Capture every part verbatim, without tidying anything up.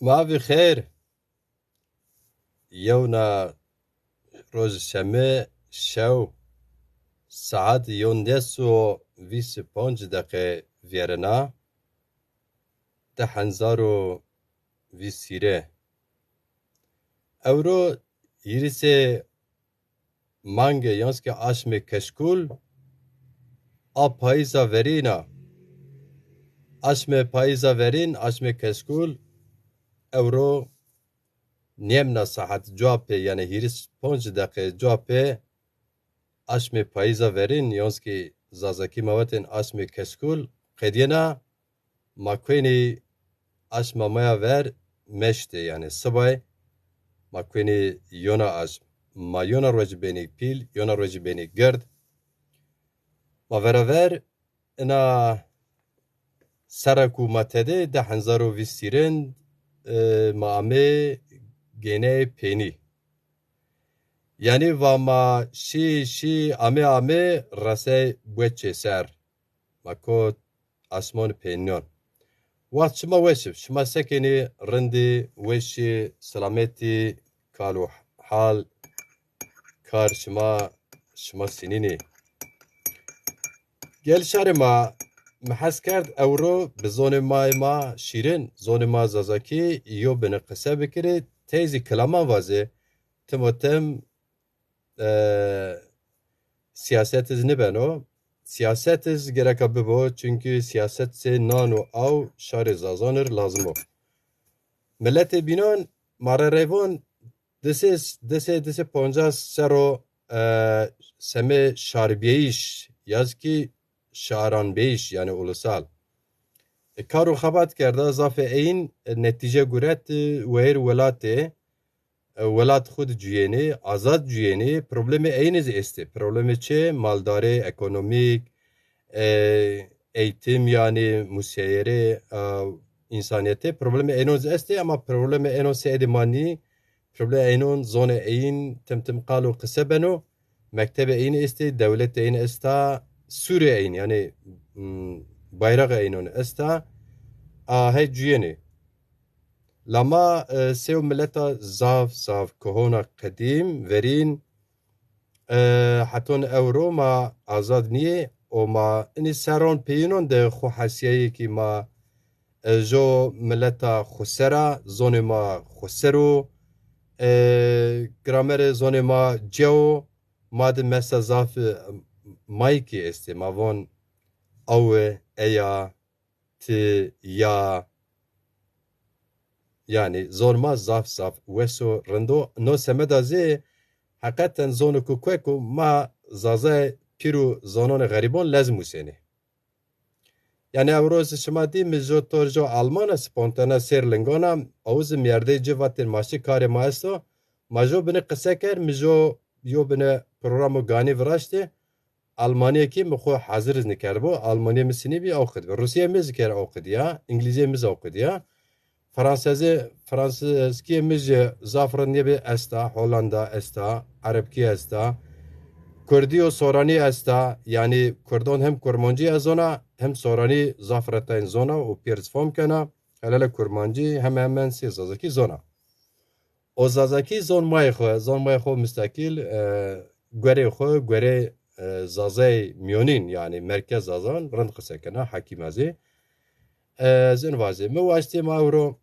Ma vî xeyr. Yewna roj şeme şew saet yondes û vîst û panc deqe vîyerena, di hezar û vîst hîrê. Ewro hîrisê mange, yan zî ke aşmê keşkul a payîza verîn a. Aşmê payîza verîn, aşmê keşkul ewro nêmna saet cuwa pê, yanî hîris ponc deqe cuwa pê aşmê payîza verîn, yan zî ke zazakî ma vatên aşmê keşkul qedîyena. Ma kuenî aşma ma ya ver meştê, yanî sibay ma kuenî yona aşm. Ma yona rojî benî pîl, yona rojî benî gird. Ma vera ver ina serra ku ma tede di hezar û vîst hîrê rind, e, ma amê gêneyê pênî. Yanî va ma şî şî amê amê resey bueçê ser. Ma kot asmon pênîyon. Wext şima weş ib. Şima sekenî, rindî, weşî, selametî, kal û hal, kar şima, şima sinînî. Gel şarê ma, mi hes kerd ewro bi zonê ma, ma şîrin, zonê ma zazakî yo bini qise bikirê, tey zî kilaman vazê, tim û tim e, siyaset iz nibeno. Siyaset iz gereka bibo, çunkî siyaset sey nan û aw şarê Zazan ir lazim o. Miletê bînan ma re reyvon disê, disê, disê poncas serro, e, semê şarbîyeyîş, ya zî kî şaranbîyeyîş, yanî ulusal. E, kar û xebat kerda, zafê eyin, e, netîce guret, e, weyr welatê, e, welat xwu di cuyênê, azad cuyênê, problemê eynî zî estê. Problemê çi? Maldarê, ekonomîk, e, eğitim, yanî museyerê, e, însanîyetê. Problemê eynon zî estê, ama problemê eynon sey êdî ma nî. Problemê eynon zonê eyin tim tim qal û qise beno. Mektebê eyin estê, dewletê eyin esta, sûrê eyin, yanî, m, bayraxê eynon esta. A hey cuyênê. La ma, e, sey û mileta zaf, zaf kuhona qedîm, verîn, e, heton ewro ma azad nîyê û ma inî serron peyînon de xwu hesîyayê kî ma, e, jo mileta xwuser a, zonê ma xwuser o, e, gramerê zonê ma ci o, ma di mesa zaf, e, mayî kî estê, ma von awe, eya, ti, ya. Yanî zon ma zaf zaf wes o, rind o. No semeda zî heqeten zono ku kueko ma zazayê pîr û zononê xerîbon lez musênê. Yanî ewro zî şima dî mi jo tor jo Alman a, spontane sêr lingon a, aw zî mîyerdeyê ci vatên ma şî karê ma esto. Ma jo binî qise kerd, mi jo yo binî programo ganî viraştê. Almanîye kî mi xwu hazir iz nîkerdbo. Almanîye mi sinî bî, aw qid bi. Rusîye mi zî kerd aw qidî ya. Îngilîzîye mi zî aw qidî ya. Fransezê, fransizkîye mi zî zaf rind nêbi esta. Holanda esta, erebkî esta. Kurdî û soranî esta. Yanî kurdon hem kurmancî ez zona, hem soranî zaf retayên zona û pêr iz fam kena. Helele kurmancî, hemen hemen sey zazakî zona. O zazakî zon mayê xwu, zon mayê xwu musteqîl, e, guerê xwu, guerê, e, zazayê mîyonîn, yanî merkez zazan rind qise kena, hekîm a zî. E, zin vazê. Mi waştê ma ewro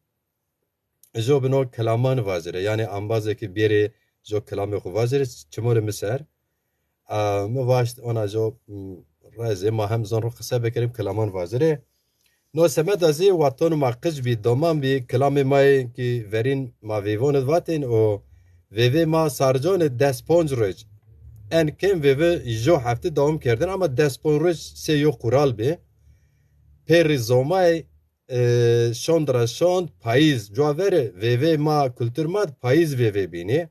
jo bino kilaman vazirê, yanî embazê kî bêrê jo kilamê xwu vazirê, çimorê mi ser. A, mi vaşt ona jo, m, rezê ma hem zon ro qise bikerîm, kilaman vazirê. No semeda zî wexton ma qij bî, doman bî, kilamê ma yê kî verîn ma vêvon id vatên û vêvê ma sarconê des ponc roj. En kêm vêve jo hefte dewam kerdin, ama des ponc roj sey yo qural bî. Pêrî zomayê, e, şond ra şond payîz. Cuwa verê vêvê ma, kultur ma di payîz vêvê bînî.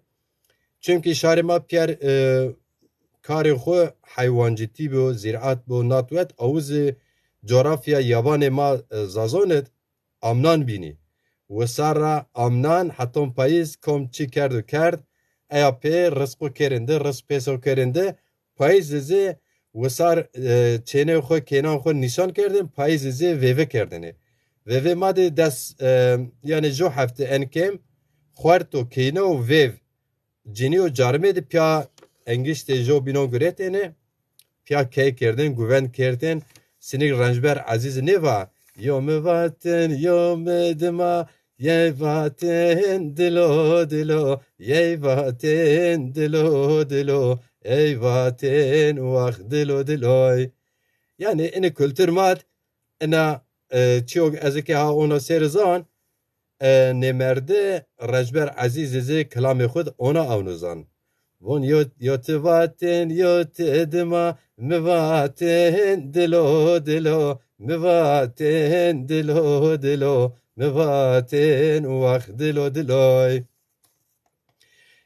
Çimkî şarê ma pîyer, e, karê xwu heywancîtî bo, zîrat bo, nat wet, aw zî cografya yabanê ma, e, zazon id amnan bînî. Wisar ra amnan heton payîz kom çi kerdo kerd, eya pê rizqo kerên di, rizq pêso kerên di, payîz zî wisar, e, çênê xwu, kênan xwu nîşan kerdên, payîz zî vêve kerdêne. Vêvê ma de des, e, yanî jo hefte en kêm, xuert û keyne û vêv, cinî û carimê de pîya engiştê jo bînon guretêne, pîya key kerdên, guvend kerdên. Sinîk Rencber Ezîz nêva, yo mi vatên, yo mi dima, yey vatên dilo dilo, yey vatên dilo dilo, ey vatên wax dilo diloy. Yanî inî kultur ma d, ina, e, çîyo ez ke ha ona ser zan, e, nêmerde Rencber Ezîzî zî kilamê xwu d ona awno zan. Von yo, yo ti vatên, yo ti dima, mi vatên dilo dilo, mi vatên dilo dilo, mi vatên wax dilo diloy.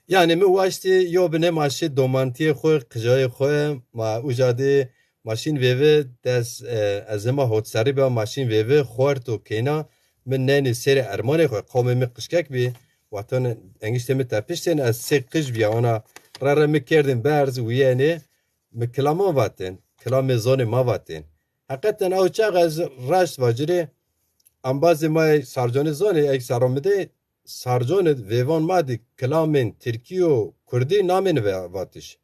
Yanî mi waştî yo binê ma şî domantîyê xwu, qijayê xwu, ma uca dî ma şîn vêvi des, e, ez hema hotserrî bîya, ma şîn vêvi xuert û keyna mi nenî serê ermanê xwu, qomê mi qijkek bî, wextan engiştê mi tepiştên, ez sê qij bîya, ona re re mi kerdên berz, wîyenê, mi kilaman vatên, kilamê zonê ma vatên. Heqeten ew çax ez raşt vacirê, embazê ma yê Sarconî zonê, ey sero mi de, Sarconî vêvan ma de kilamên tirkî û kurdî namêne ve-, vatiş.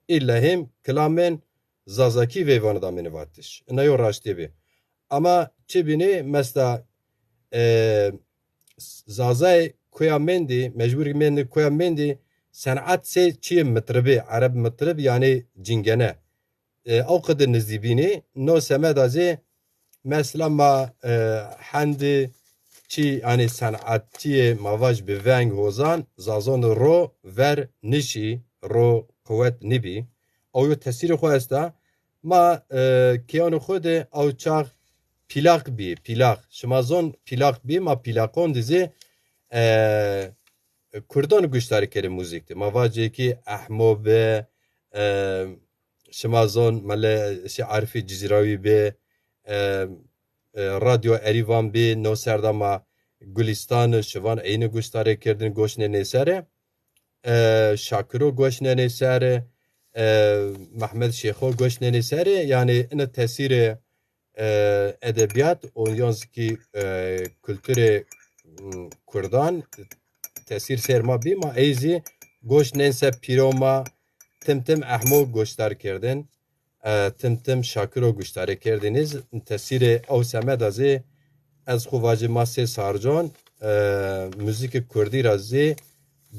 Îlla hêm kilamên zazakî vêvan de amêne vatiş. Ina yo raştî bî. Ama çi bînî, mesela, e, Zazayê koya mendî, mecbur mendî koya mendî, senat sey çiyê mitribî, ereb mitrib, yanî cingene. E, ew qede nizdî bînî. No semeda zî mesela ma, e, hendî çî, yanî senatçiyê ma vaj bi veng hozan, Zazon ro ver nişî, ro quwet nîbî. Ew yo tesîrê xwu esta. Ma, e, kêyanê xwu de ew çax pîlaq bî, pîlaq. Şima zon pîlaq bî, ma pîlaqon de zî, e, kurdan guştarî kerê muzîk de. Ma vacê kî Ehmo bi, e, şima zon mele şi Arifê Cizîrawî bi, e, e, Radyo Erîvan bi, no serda ma Gulistan, Şivan Eynî guştarê kerdin, goş nênê ser e, Şakiro goş nênê ser, e, Mehmed Şêxo goş nênê ser, yanî ina tesîrê, e, edebîyat û yan zî kî, e, kulturê, m, kurdan tesîr ser ma bî, ma ey zî goş nên ser pîro ma, tim tim Ehmo goşdar kerdin. E, tim tim Şakiro guştarê kerdinîz. Tesîrê ew semeda zî ez xwu vacî ma sê Sarcon, e, muzîkê kurdî ra zî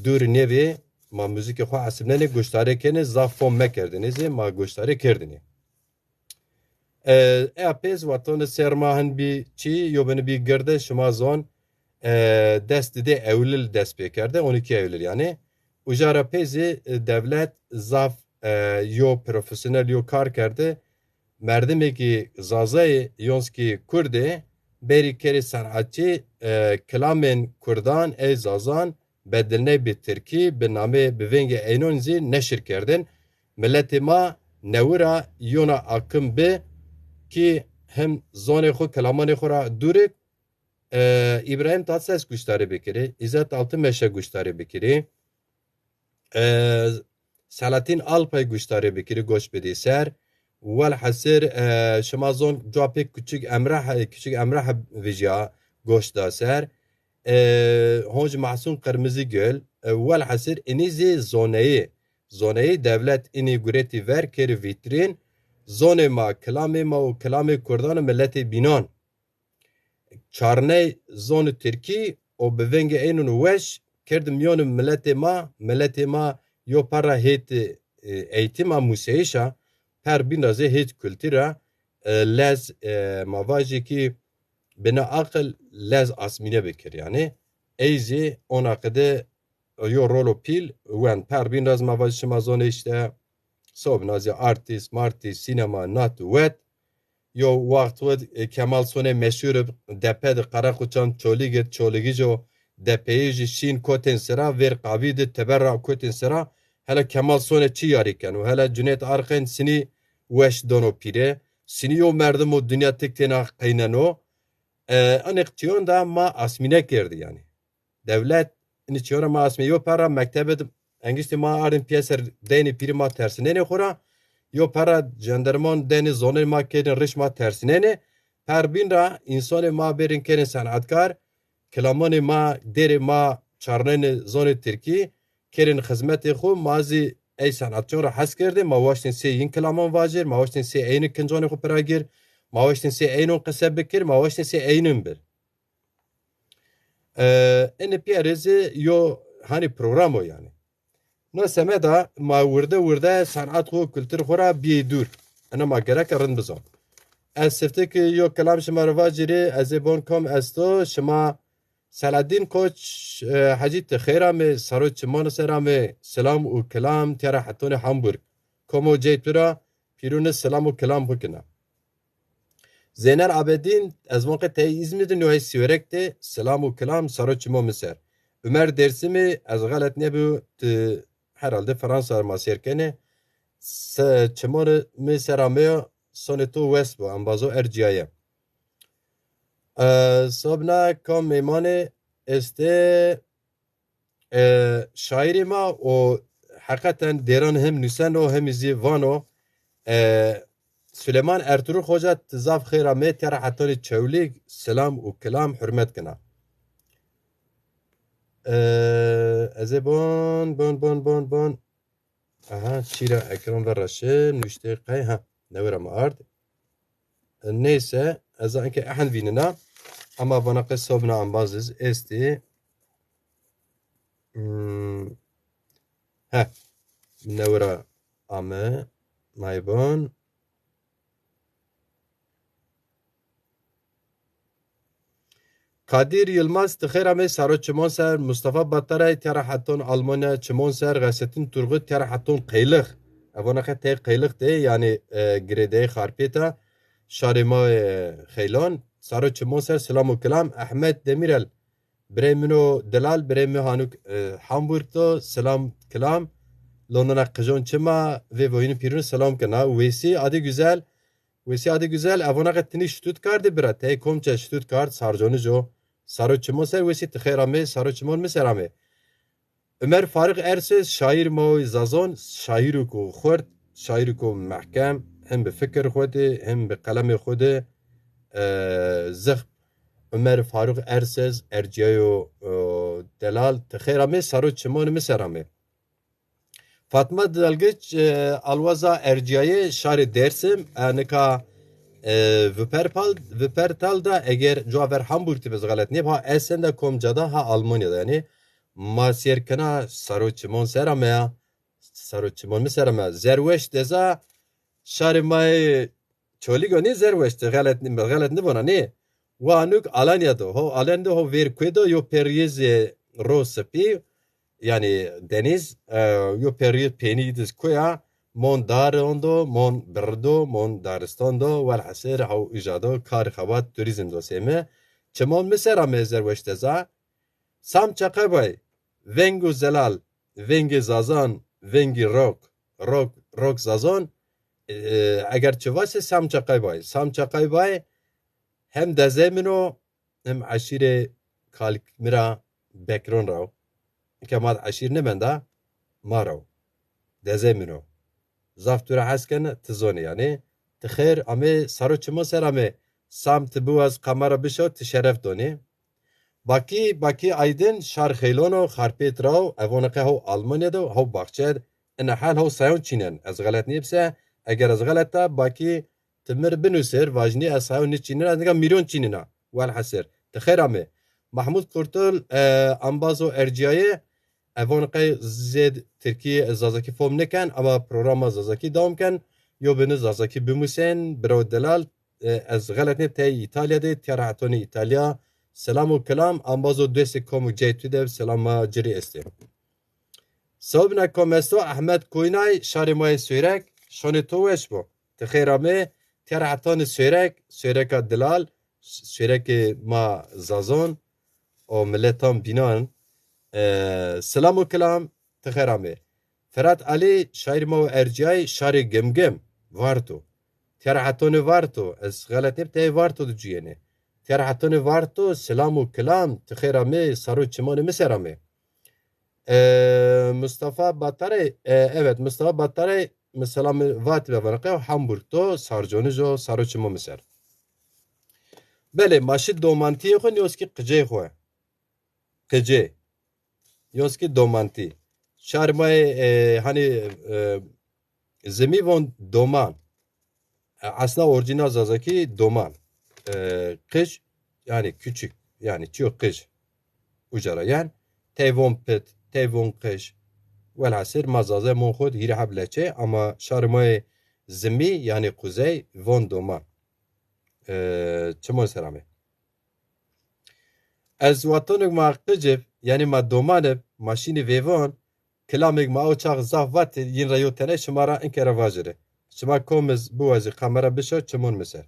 dûrî nêbî. Ma muzîkê xwu hesibnenê, guştarê kenê, zaf fom mekerdinî zî ma guştarê kerdinî. E, eya pêz wextone ser ma hin bî çî, yo bini bî girde, şima zon, e, des didê Ewlil dest pê kerde, on iki Eylül yanî. Uca ra pê zî, e, dewlet zaf, e, yo profesyonel yo kar kerde. Merdimê kî Zazayê, yons kî Kurdê, berî kerê senatçî, e, kilamên Kurdan ey Zazan bedilney bi Tirkî, bi namê, bi vengê eynon zî neşir kerdin. Miletê ma newi ra yona akim bi kî him zonê xwu, kilamanê xwu ra dûrik, e, Îbrahîm Tatlises guştarî bikirî, Îzzet Altınmeşe guştarî bikirî, e, Selahattin Alpay guştarî bikirî, goş bidî ser. Welhesir, e, şima zon cuwa pê Küçük Emrah, Küçük Emrah vijya, goş da ser. E, honc Mahsun Kırmızıgül, e, welhesir inî zî zoneyî, zoneyî dewlet inî guretî ver, kerî vîtrîn, zonê ma, kilamê ma û kilamê kurdan û miletê bînan. Çarney zonê tirkî û bi vengê eynon weş kirdi mîyonê miletê ma. Miletê ma yo perra hêt, e, eğitim a museyişa, per bîn ra zî hêt kultur a, e, lez, e, ma vajî kî bina aqil lez asmîne bikir yanî. Ey zî ona qide yo rolo pîl wend. Per bîn ra zî ma vajî şima zonê îşte sobna zî artîst, martîst, sînema, nat, wet. Yo waxt xwu, e, Kemal Sonê meşhur depe di Qereqoçan Çolîg id, Çolîgij o depeyê jî şîn kotên sira, vêr qavî di teber ra kotên sira. Hela Kemal Sonê çi yarî keno? Hela Cuneyt Arkayîn sinî weş dono pîre? Sinî yo merdim o dinya tik têna qeyneno? E, anê çîyon da ma asmîne kerdî yanî. Dewlet inî çîyona ma asmî. Yo perra mektebe de engiştê ma ardên pîyeser deynê pîrî ma tersinenê xwu ra. Yo perra cenderman deynê zonê ma kerdên riş ma tersinenê. Perbîn ra însanê ma bêrên kerên senatkar, kilamanê ma, dêrê ma çarnenê zonê tirkî, kerên xizmetê xwu, ma zî ey senatçon ra hes kerdê, ma waştên sey yin kilaman vacir, ma waştên sey eynin kincanê xwu pira gir, ma waştên sey eynon qise bikir, ma waştên sey eynin bir. E, enê pîya rê zî yo hanî program o yanî. No semeda ma wirde wirde senat xwu, kultur xwu ra bîyê dûr. Ena ma gereke rind bizon. Ez sifte ki yo kilam şima ra vacirî, ez ê bon kom esto, şima Selahaddîn Koç, e, Hecî ti xêr amê, saro çiman ser amê, selam û kilam tîya ra hetonê Hamburg. Komo cey tu ra pîrûne selam û kilam xwu kena. Zêner Abedîn, ez von qe tey Îzmîr de, no hey Sîwerek de, selam û kilam, saro çimo mi ser. Umer Dêrsimî, ez xelet nêbî, ti herhalde Fransa ma sêr kenê. Se, çimo mi ser ameyo, sonê to wes bo, embazo ercîyaye. E, sobna kam mêmanê estê, e, şaîrê ma û heqeten dêran hem nuseno hem zî vano, e, Suleyman Ertuğrul Xoca, ti zaf xêr amê, tîya ra hetanî Çewlîg, selam û kilam, hurmet kena. E, ez ê bon, bon, bon, bon, bon. Aha, çîra ekran ver ra şi, nuştê qey, ha, newe ra mi ard. Neyse, ez enke ehend vînena, ama vana qe sobna embaz iz estî. Hmm. He, newe ra ame, maybon. Kadir Yilmaz, ti xêr amê, saro çimon ser. Mustafa Bataray, tîya ra heton Almanya çimon ser. Xesetin Turgut, tîya ra heton Qeylix. Evana qe tey Qeylix de, yanî, e, girêdeyê Xarpêta, şarê ma, e, Xeylon. Saro çimon ser, selam û kilam. Ehmed Demirel, birey min o delal, birey mi hanuk, e, Hamburg to, selam, kilam. Londona qijon çima, vê voyînî pîrûnî selam kena. Wêsî Adî Güzel, Wesî Adî Güzel, evona qe tinî Stuttgart de bira, tey komçe Stuttgart, Sarconic o. Saro çimon ser Wesî, ti xêr amê, saro çimon mi ser amê. Ömer Faruk Ersöz, şaîr ma o Zazon, şaîriko xurt, şaîriko mehkem, hem bi fikir xwu de, hem bi qelemê xwu de, e, zixp. Ömer Faruk Ersöz, ercîyayo, e, delal, ti xêr amê, saro çimon mi ser amê. Fatma Dalgiç, e, alwaza ercîyayê şarê Dêrsim, e, nika, e, Wuppertal, Wuppertal da, eger cuwa ver Hamburg ti biz xelet nêb, ha Essen da, kom ca da, ha Almanya da, yanî ma sêr kena, saro çimon ser ame ya, saro çimon mi ser ame. Zerweş Deza, şarê ma yê Çolîg o nê Zerweşt, xelet, xelet nivona nê. Wa nuk Alanya do, ho Alanya do, ho vêr kuê do, yo periyê zê ro sipî, yanî deniz, e, yo periyê pênî diz kuya, mon dar ondo, mon birr do, mon daristan do, welhesir, ho uja do, kar xebat, turizm do sêmi. Çimon mi ser ame Zerweşt Deza. Sam Çaqaybay, veng û zelal, vengê Zazan, vengî rok, rok, rok Zazan, e, eger çi vase Sam Çaqaybay. Sam Çaqaybay hem dezey min o, hem eşîrê kalik mi ra Bekron ra o. Ke ma de eşîr nêmenda, ma ra o. Dezey min o. Zaf tu ra hes kena, ti zonê yanî. Ti xêr amê, saro çimo ser amê. Sam ti biwaz kamera bişo, ti şeref donê. Bakî, Bakî Aydin, şar Xeylon o, Xarpêt ra o, evona qe ho Almanya de, ho baxçe de, ina hal ho sayon çînen. Ez xelet nêbise, eger ez xelet a, Bakî ti mi rê binusêr, vajnî ez sayon nêçînena, ez nika mîryon çînena. Welhesir. Ti xêr amê. Mahmud Kurtul, e, ambazo ercîyaye, evon qey zêd tirkî, zazakî fom nêken, ama programa zazakî dewam ken. Yo bini zazakî bimusên, biraw delal, e, ez xelet nêb, tey Îtalya de, tîya ra hetonê Îtalya. Selam û kilam, ambazo destê kom û cey tu de, selam ma ci rê estê. Sewbna kom esto, Ehmed Koynay, şarê ma yê Sêwrek, şonê to weş bo. Ti xêr amê, tîya ra hetonê Sêwrek, Sêwreka delal, Sêwrekê ma Zazon û miletan bînan. E, selam û kilam, ti xêr amê. Ferhat Alî, şaîr ma û ercîyayê şarê Gimgim, Varto. Tîya ra hetonê Varto, ez xelet nêb tey Varto de cuyênê. Tîya ra hetonê Varto, selam û kilam, ti xêr amê, saro çimanê mi ser amê. E, Mustafa Batarey, e, evet, Mustafa Batarey, mi selamê vatî be vana qe, Hamburg to, Sarconic o, saro çimo mi ser. Belê, ma şi domantiyê xwu, nîyoskî qicê xwu. Qicê. Nîyoskî domantî. Şarê ma yê, e, hanî, e, zimî von doman. E, esna orîcîna zazakî doman. E, qij, yanî küçük, yanî çiyo qij. Uca ra. Yanî tey von pit, tey von qij. Welhasil ma zazay mon xwu hîrê heb leçe, ama şarê ma yê zimî, yanî kuzey, von doman. E, çimon ser amê. Ez wextanêk ma qicib, yanî ma domanib, ma şînî vêvan, kilamêk ma o çax zaf vatî, yin ra yo tene şima ra inkere vajirî. Şima kom iz biwazî kamera bişa çimon mi ser.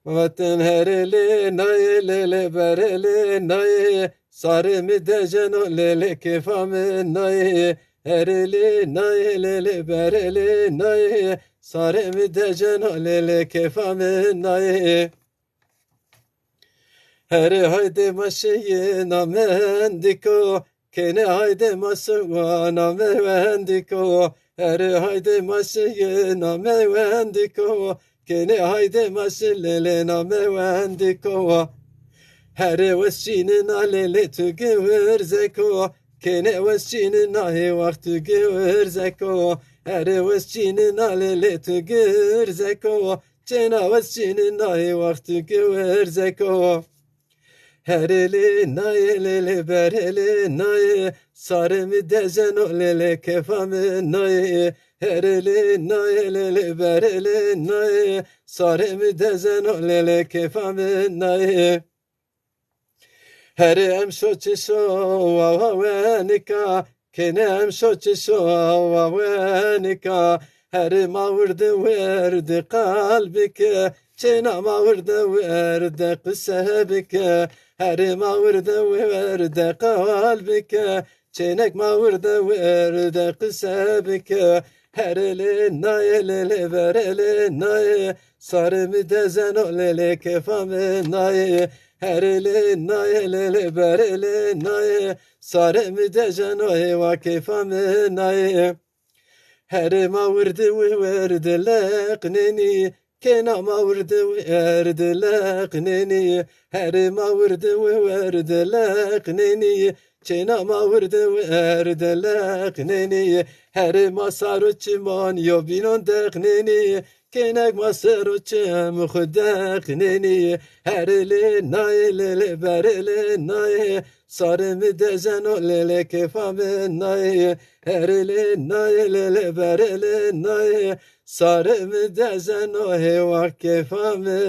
Vatin herê lê nayê, lê lê berê lê nayê, sarê mi dejeno, lê lê kêfa mi nayê. Herê lê nayê, lê lê berê lê nayê, sarê mi dejeno, lê lê kêfa mi nayê. Herê haydê ma şiyêna mendîko, kênê haydê ma siwana mewendîko. Herê haydê ma şiyêna mewendîko, kênê haydê ma şilêlêna mewendîko. Herê wes çînina lêlê tu giwirzeko, kênê wes çînina hê wext tu giwirzeko. Herê wes çînina lêlê tu giwirzeko, çêna wes çînina hê wext tu giwirzeko. Herê lê nayê, lê lê berê lê nayê, sarê mi dejeno, lê lê kêfa mi nayê. Herê lê nayê, lê lê berê lê nayê, sarê mi dejeno, lê lê kêfa mi nayê. Herê emşo çi şo wawa wenika, kênê emşo çi şo wawa wenika. Herê ma wirdi wirdi qalbike, çêna ma wirdi wirdi qise bike. Herê ma wirdi wirdi qalbike, çênek ma wirdi wirdi qise bike. Herê lê nayê, lê lê berê lê nayê, sarê mi dejeno, lê lê kêfa mi nayê. Herê lê nayê, lê lê berê lê nayê, sarê mi dejeno, hêwa kêfa mi nayê. Herê ma wirdi wi wirdi leqnênî, kêna ma wirdi wi wirdi leqnênî. Herê ma wirdi wi wirdi leqnênî, çêna ma wirdi wi wirdi leqnênî. Herê ma saro çiman yo bînon deqnênî, kênek ma sero çim xwu deqnênî. Herê lê nayê, lê lê berê lê nayê, sarê mi dejeno, lê lê kêfa mi nayê. Herê lê nayê, lê lê berê lê nayê, sarê mi dejeno, hêwa kêfa mi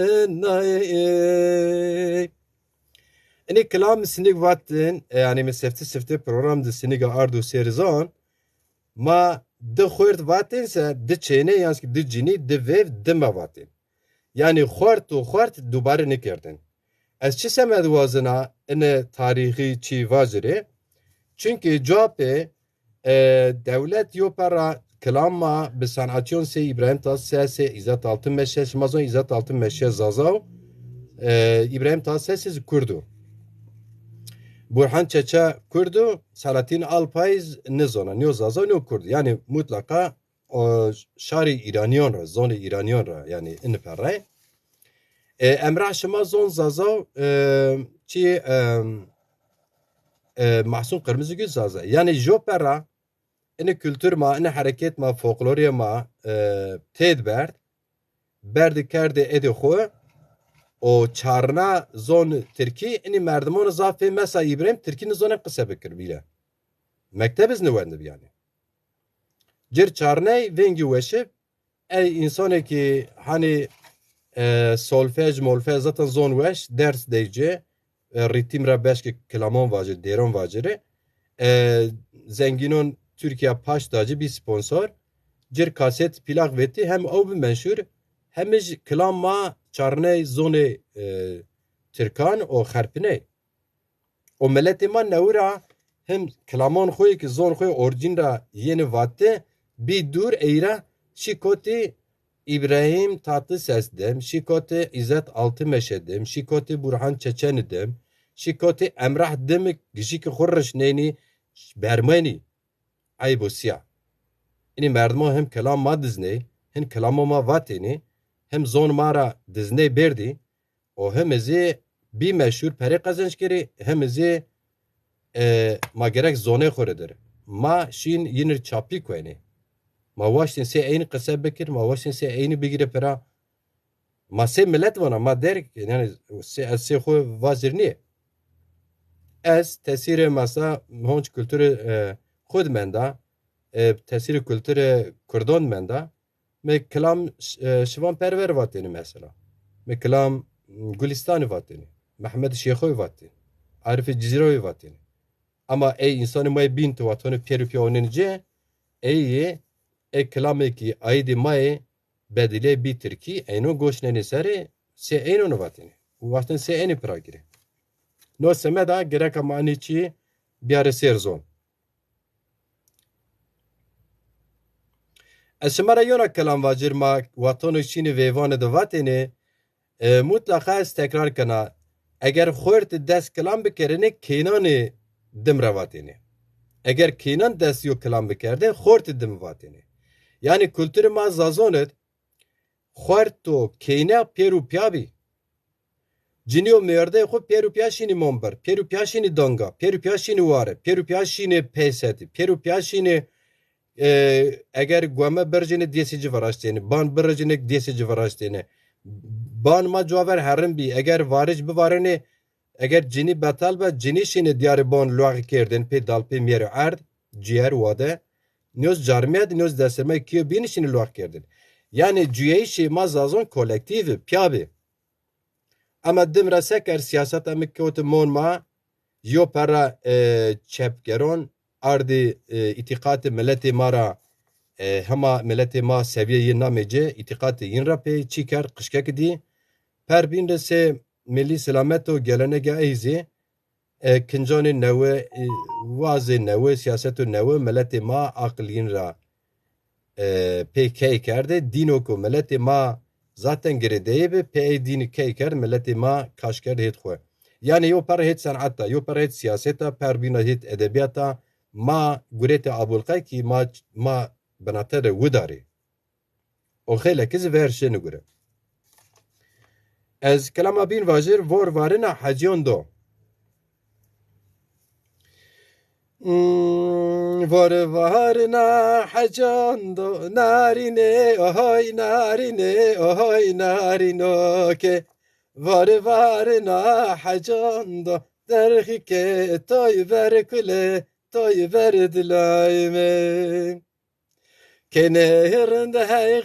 nayê. Inî kilam sinîg vatin, e, yanî mi sifte sifte program di sinîga ardo sêrizan, ma di xwêrd vatin se, di çênê, yan zî di cinî, di vêv, di me vatin. Yanî xwart û xwart dubare nêkerdin. Ez çi semed wazena ine tarîxî çî vajirê? Çunkî cuapê, e, dewlet yo perra kilam ma bi sanatçîyon sey Îbrahîm Tatlîses, sey Îzzet Altınmeşe, şima zon Îzzet Altınmeşe Zaza o, e, Îbrahîm Tatlîses zî kurd o. Burhan Çeçe kurd o, Selahattin Alpay zî nizona, nîyo Zaza, nîyo kurd. Yanî mutlaqa o şarê îranîyon ra, zonê îranîyon ra, yanî ini perre. E, Emrah şima zon Zaza, e, çi, e, e, Mahsun Kırmızıgül Zaza. Yanî jo perra ini kultur ma, ini hereket ma, folklorê ma, e, têd berd, berdî kerdî êdî xwu, o çarna zon tirkî, inî merdimon zaf fê mesa Îbrahîm tirkî nizonê qise bikir bîle. Mekteb iz niwendib yanî. Cir çarney vengî weşib, ey însanê ki hanî, e, solfej, molfej zaten zon weş, ders dey ci, e, rîtîm ra beşkê kilaman vacir, dêron vacirî. E, zengînon Tirkîya paş da ci bî sponsor. Cir kaset, plak vetî hem ew bi menşûr, hem ij kilam ma çarney zonê, e, tirkan o xerpiney. O miletê ma newi ra him kilamon xo yê ki zon xo yê orcîn ra yenê vate, bî dûr ey ra şî kotî Îbrahîm Tatlises dim, şî kotî Îzzet Altınmeşe dim, şî kotî Burhan Çeçeni dim, şî kotî Emrah dim gijîkî xo rişnenî bermenî. Eyb o sîya. Inî merdimo him kilam ma dizney, him kilamo ma vatênî, him zon ma ra dizney berdî. O hemi zî bî meşhur, perê qezenc kerî, hemi zî, e, ma gerek zonê xo rê dir. Ma şîn yînir çapî kuenê. Ma waştên sê eynî qise bikir, ma waştên sê eynî bigîre pira. Ma sê milet vana, ma der, yanî sê, ez sê xo vazir nîyê. Ez tesîrê mesela honc kulturê, e, xo di menda, e, tesîrê kulturê kurdan di menda. Mi kilam ş-, e, Şivan Perwer vatêne mesela. Mi kilam, m, Gulîstanî vatêne. Mehmed Şêxoyî vatêne. Arifê Cizîroyî vatêne. Ama ey însanê ma yê bîn ti watanê pêro pîya onên ci, ey yê, ey kilamê kî aîdê ma yê bedilê bî tirkî, eynon goş nenê serê, sê eynon vatêne. Û waştên sê eynî pira girê. No semeda gereka ma enê çî biyarê sêr zon. Ez şima ra yona kelam vacir, ma watano şînê veyvanê de vatêne, e, mutlaqa ez tekrar kena, eger xortî dest kilam bikerêne, kênanê dim ra vatêne. Eger kênan dest yo kilam bikerde, xortî dim vatêne. Yanî kulturê ma Zazon id, xort û keyne pêr û pîya bî. Cinî û mêrdeyê xo pêr û pîya şînî monbir, pêr û pîya şînî danga, pêr û pîya şînî ware, pêr û pîya şînî peysetî, pêr û pîya şînî, e, eger gueme biricêne dêsê ci viraştêne, ban biricêne dêsê ci viraştêne. Ban ma cuwa ver herin bî, eger varic bivarêne, eger cinî betal be, cinî şînê dîyarê ban luex kerdên, pê dal pê mîyerê erd, ciyer, wade. Nîyoz carmîye de, nîyoz desirmey kîyo bînî şînê luex kerdên. Yanî cuyeyîşê ma Zazon kolektîv ê, pîya bê. Ema dim ra seker sîyaseta mi kewti mon ma, yo perra, e, çepgeron ardî, e, îtîqatê miletê ma ra, e, hema miletê ma sevîye yê namê ci, îtîqatê yin ra pê çî kerd, qijkek dî. Per bîn de sê milî selamet û gelenegê ey zî, e, kincanê newe, e, wazê newe, sîyaseto newe, miletê ma aqil yin ra, e, pê key kerde. Dîno ku miletê ma zaten girêdeyê bi, pê ey dînî key kerd, miletê ma kaş kerd hêt xwu. Yanî yo per hêt seneta, yo per hêt sîyaseta, per bîna hêt edebîyata, ma gurêtê Abulqay kî ma, ma binate de widarê. O xeylekî zî ver şêni gure. Ez kilama bîn vajir, vor varina hecîyan do. Hmm, vor varina hecîyan do, narînê, ohoy narînê, ohoy narîno ke. Vor varina hecîyan do, derxî ke toy ver kule, toy ver dilay me. Kenê rind hey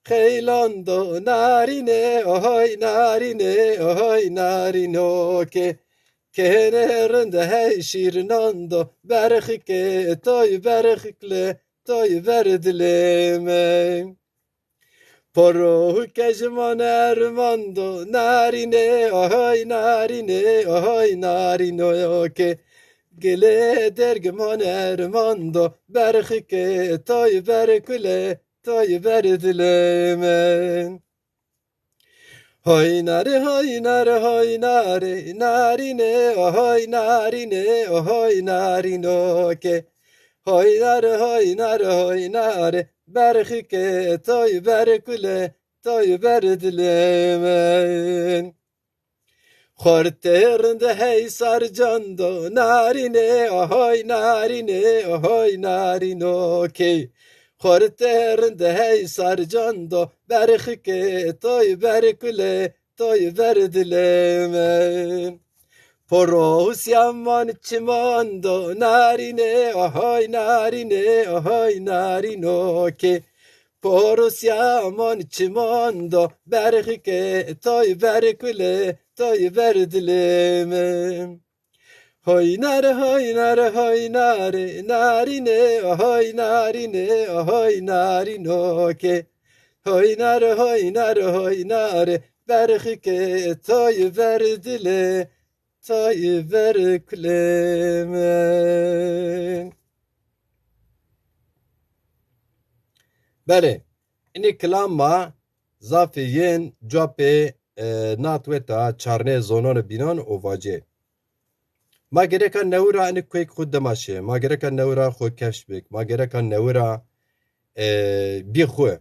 xeylan do, narînê, ohoy narînê, ohoy narîno ke. Kenê rind hey şîrinan do, berxike toy berxikle, toy ver dilê me. Poro hu kejman erman do, narînê, ohoy narînê, ohoy narîno ke. Gilê derg man erman do, berxike toy berkule, toy ber dilê min. Hoy nare, hoy nare, hoy nare, narîne, hoy narîne, hoy narîno ke. Hoy nare, hoy nare, hoy nare, berxike toy berkule, toy ber dilê min. Xortê rind hey sarcan do, narîne, ahoy narîne, ahoy narîno key. Xortê rind hey sarcan do, berxike toy berkule, toy ber dilê min. Poro û sîyaman çiman do, narîne, ahoy narîne, ahoy narîno key. Porosya man çiman do, berxike toy berkule, toy ber dilê min. Hoy nare, hoy nare, hoy nare, narîne, hoy narîne, hoy narîno ke. Hoy nare, hoy nare, hoy nare, berxike toy ber dilê, toy ber kulê min. Belê, inî kilam ma zafê yên copê, e, natweta çarnê zonanê bînan û vacê. Ma gereka newi ra inî kuyêk xwu dima şê, ma gereka newi ra xwu kefş bik, ma gereka newi ra, e, bî xwu.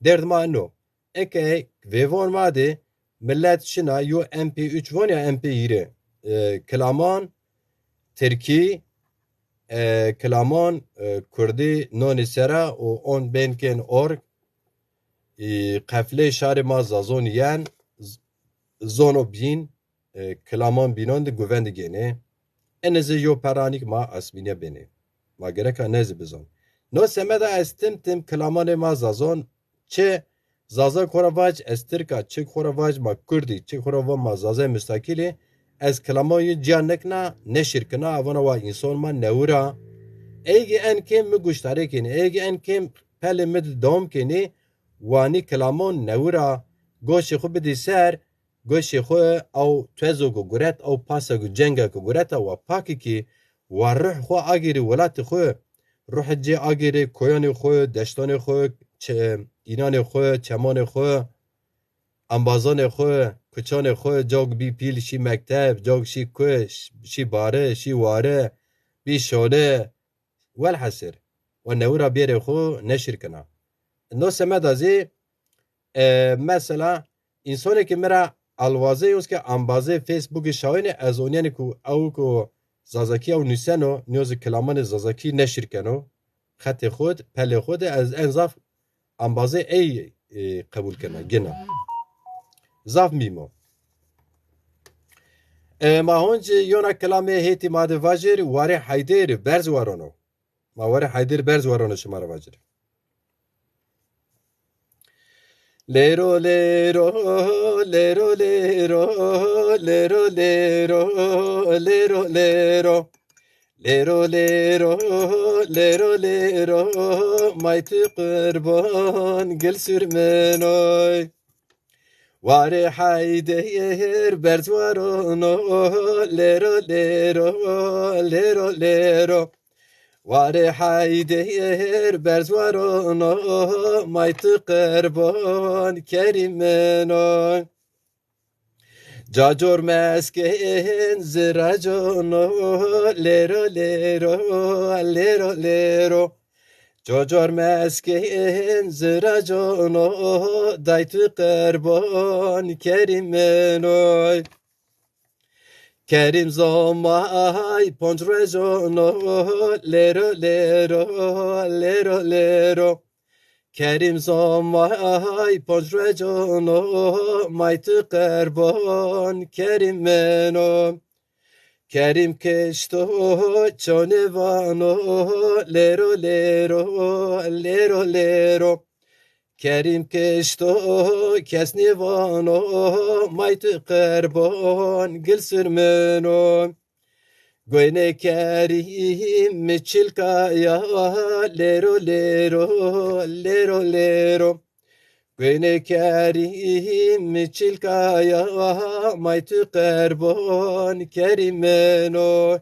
Derd ma ino. Eke vêvon ma de Millet şina yo M P üç von ya M P hîrê. E, kilaman tirkî, e, kilaman, e, kurdî nonî sera û on bên kên org, e, qeflê şarê ma Zazon yen, z-, zono bîn, e, kilaman bînon di guven di gênê. Enê zî yo perra nîk ma asmîne benê. Ma gereka ne zî bizon. No semeda ez tim tim kilamanê ma Zazon, çi Zaza xo ra vac ez tirk a, çi xo ra vac ma kurdî, çi xo ra va ma Zazay mustakîlî, ez kilaman yi ciya nikna, neşir kina, avana wa înson ma newir a. Ey gî en kêm mi guştarê kênî, ey gî en kêm pelê mi di dewam kênî, wanî kilaman newir a, goşê xo bidî ser, goşê xo ew tuezo ku guret, ew pasa ku cenga ku gureta wa pakî kî, wa ruh xo agêrî welatê xo, ruh cê agêrê koyanê xo, deştanê xo, çe-, înanê xo, çemanê xo, embazanê xo, kuçanê xo, cawk bî pîl şî mekteb, cawk şî kuş, şî bare, şî ware, bî şole, welhesir. Wa newira bêrê xo neşir kena. No semeda zî, e, mesela, însonê ke mi ra alwazê yos ke ambazê Facebookî şawênê, ez onîyenê ku ew ku Zazakî ew nuseno, nîyo zî kilamanê Zazakî neşir keno. Xetê xo di, pelê xo di, ez en zaf ambazê ey, e, qebul kena, gina. Zaf mîmo. E, ma honc yona kilamê hêtî ma de vajir, warê Heyder berz warono. Ma warê Heyder berz warono şima ra vajir. Lêro lêro, lêro lêro, lêro lêro, lêro lêro. Lêro lêro, lêro lêro, may tu qurban gil sürmenoy. Warê Heyder berz warono, lêro lêro, lêro lêro. Warê Heyder berz warono, may tu qurban Kerîmeno. Cacor meskên ziracono, lêro lêro, lêro lêro. Cacor meskên ziracono, day tu qurban Kerîmeno. Kerîm zomay ponc rojono, lêro lêro, lêro lêro. Kerîm zomay ponc rojono, may tu qurban Kerîmeno. Kerîm kişto çonê vano, lêro lêro, lêro lêro. Kerîm kişto kes nêvano, may tu qurban gil sürmeno. Goynê Kerîm mi çilkaya, lêro lêro, lêro lêro. Goynê Kerîm mi çilkaya, may tu qurban Kerîmeno.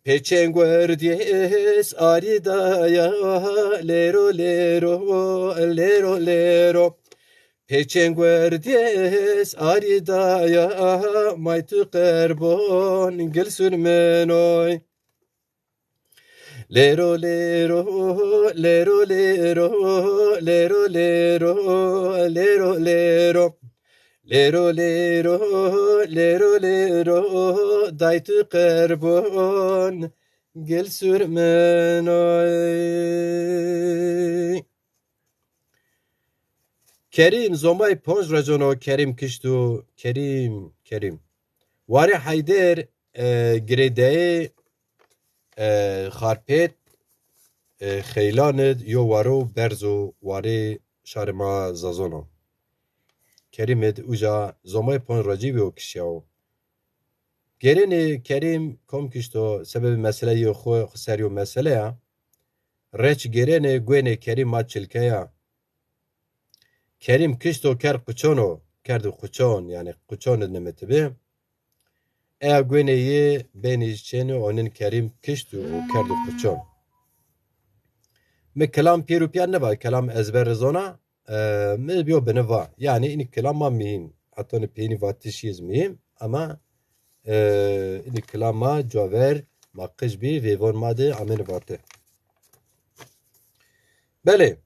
Pêçên gurdiyês arî daya, lêro lêro, lêro lêro. Pêçên gurdiyês arî daya, may tu qurban gil sürmenoy. Lêro lêro, lêro lêro, lêro lêro, lêro lêro. Lêro lêro, lêro lêro, day tu qurban gil sürmenoy. Kerîm zomay ponc rojono, Kerîm kişto, Kerîm, Kerîm. Warê Heyder, e, girêdeyê, e, Xarpêt, e, xeylan id yo waro berzo, warê şarê ma Zazono. Kerîm id uca zomay ponc rocî bîyo kişyawo. Gêrenê Kerîm kom kişto, sebebê meseleyê xo, xo ser yo mesele ya. Reç gêrenê, guênê Kerîm ma çilke ya. Kerîm kişto kerd quçono, kerdo quçon, yanî quçon nimitibi. Eya guênê yê benî çênî onin Kerîm kişto û kerdo quçon. Mi kelam pîr û pîya neva, kelam ezber zona, e, mi biyo bini va. Yanî înî kelam ma mihîm. Heta ni peynî vatiş yê zî mihîm, ama, e, înî kelam ma caver, ma qij bî, vêvon ma de amêni vate. Belê.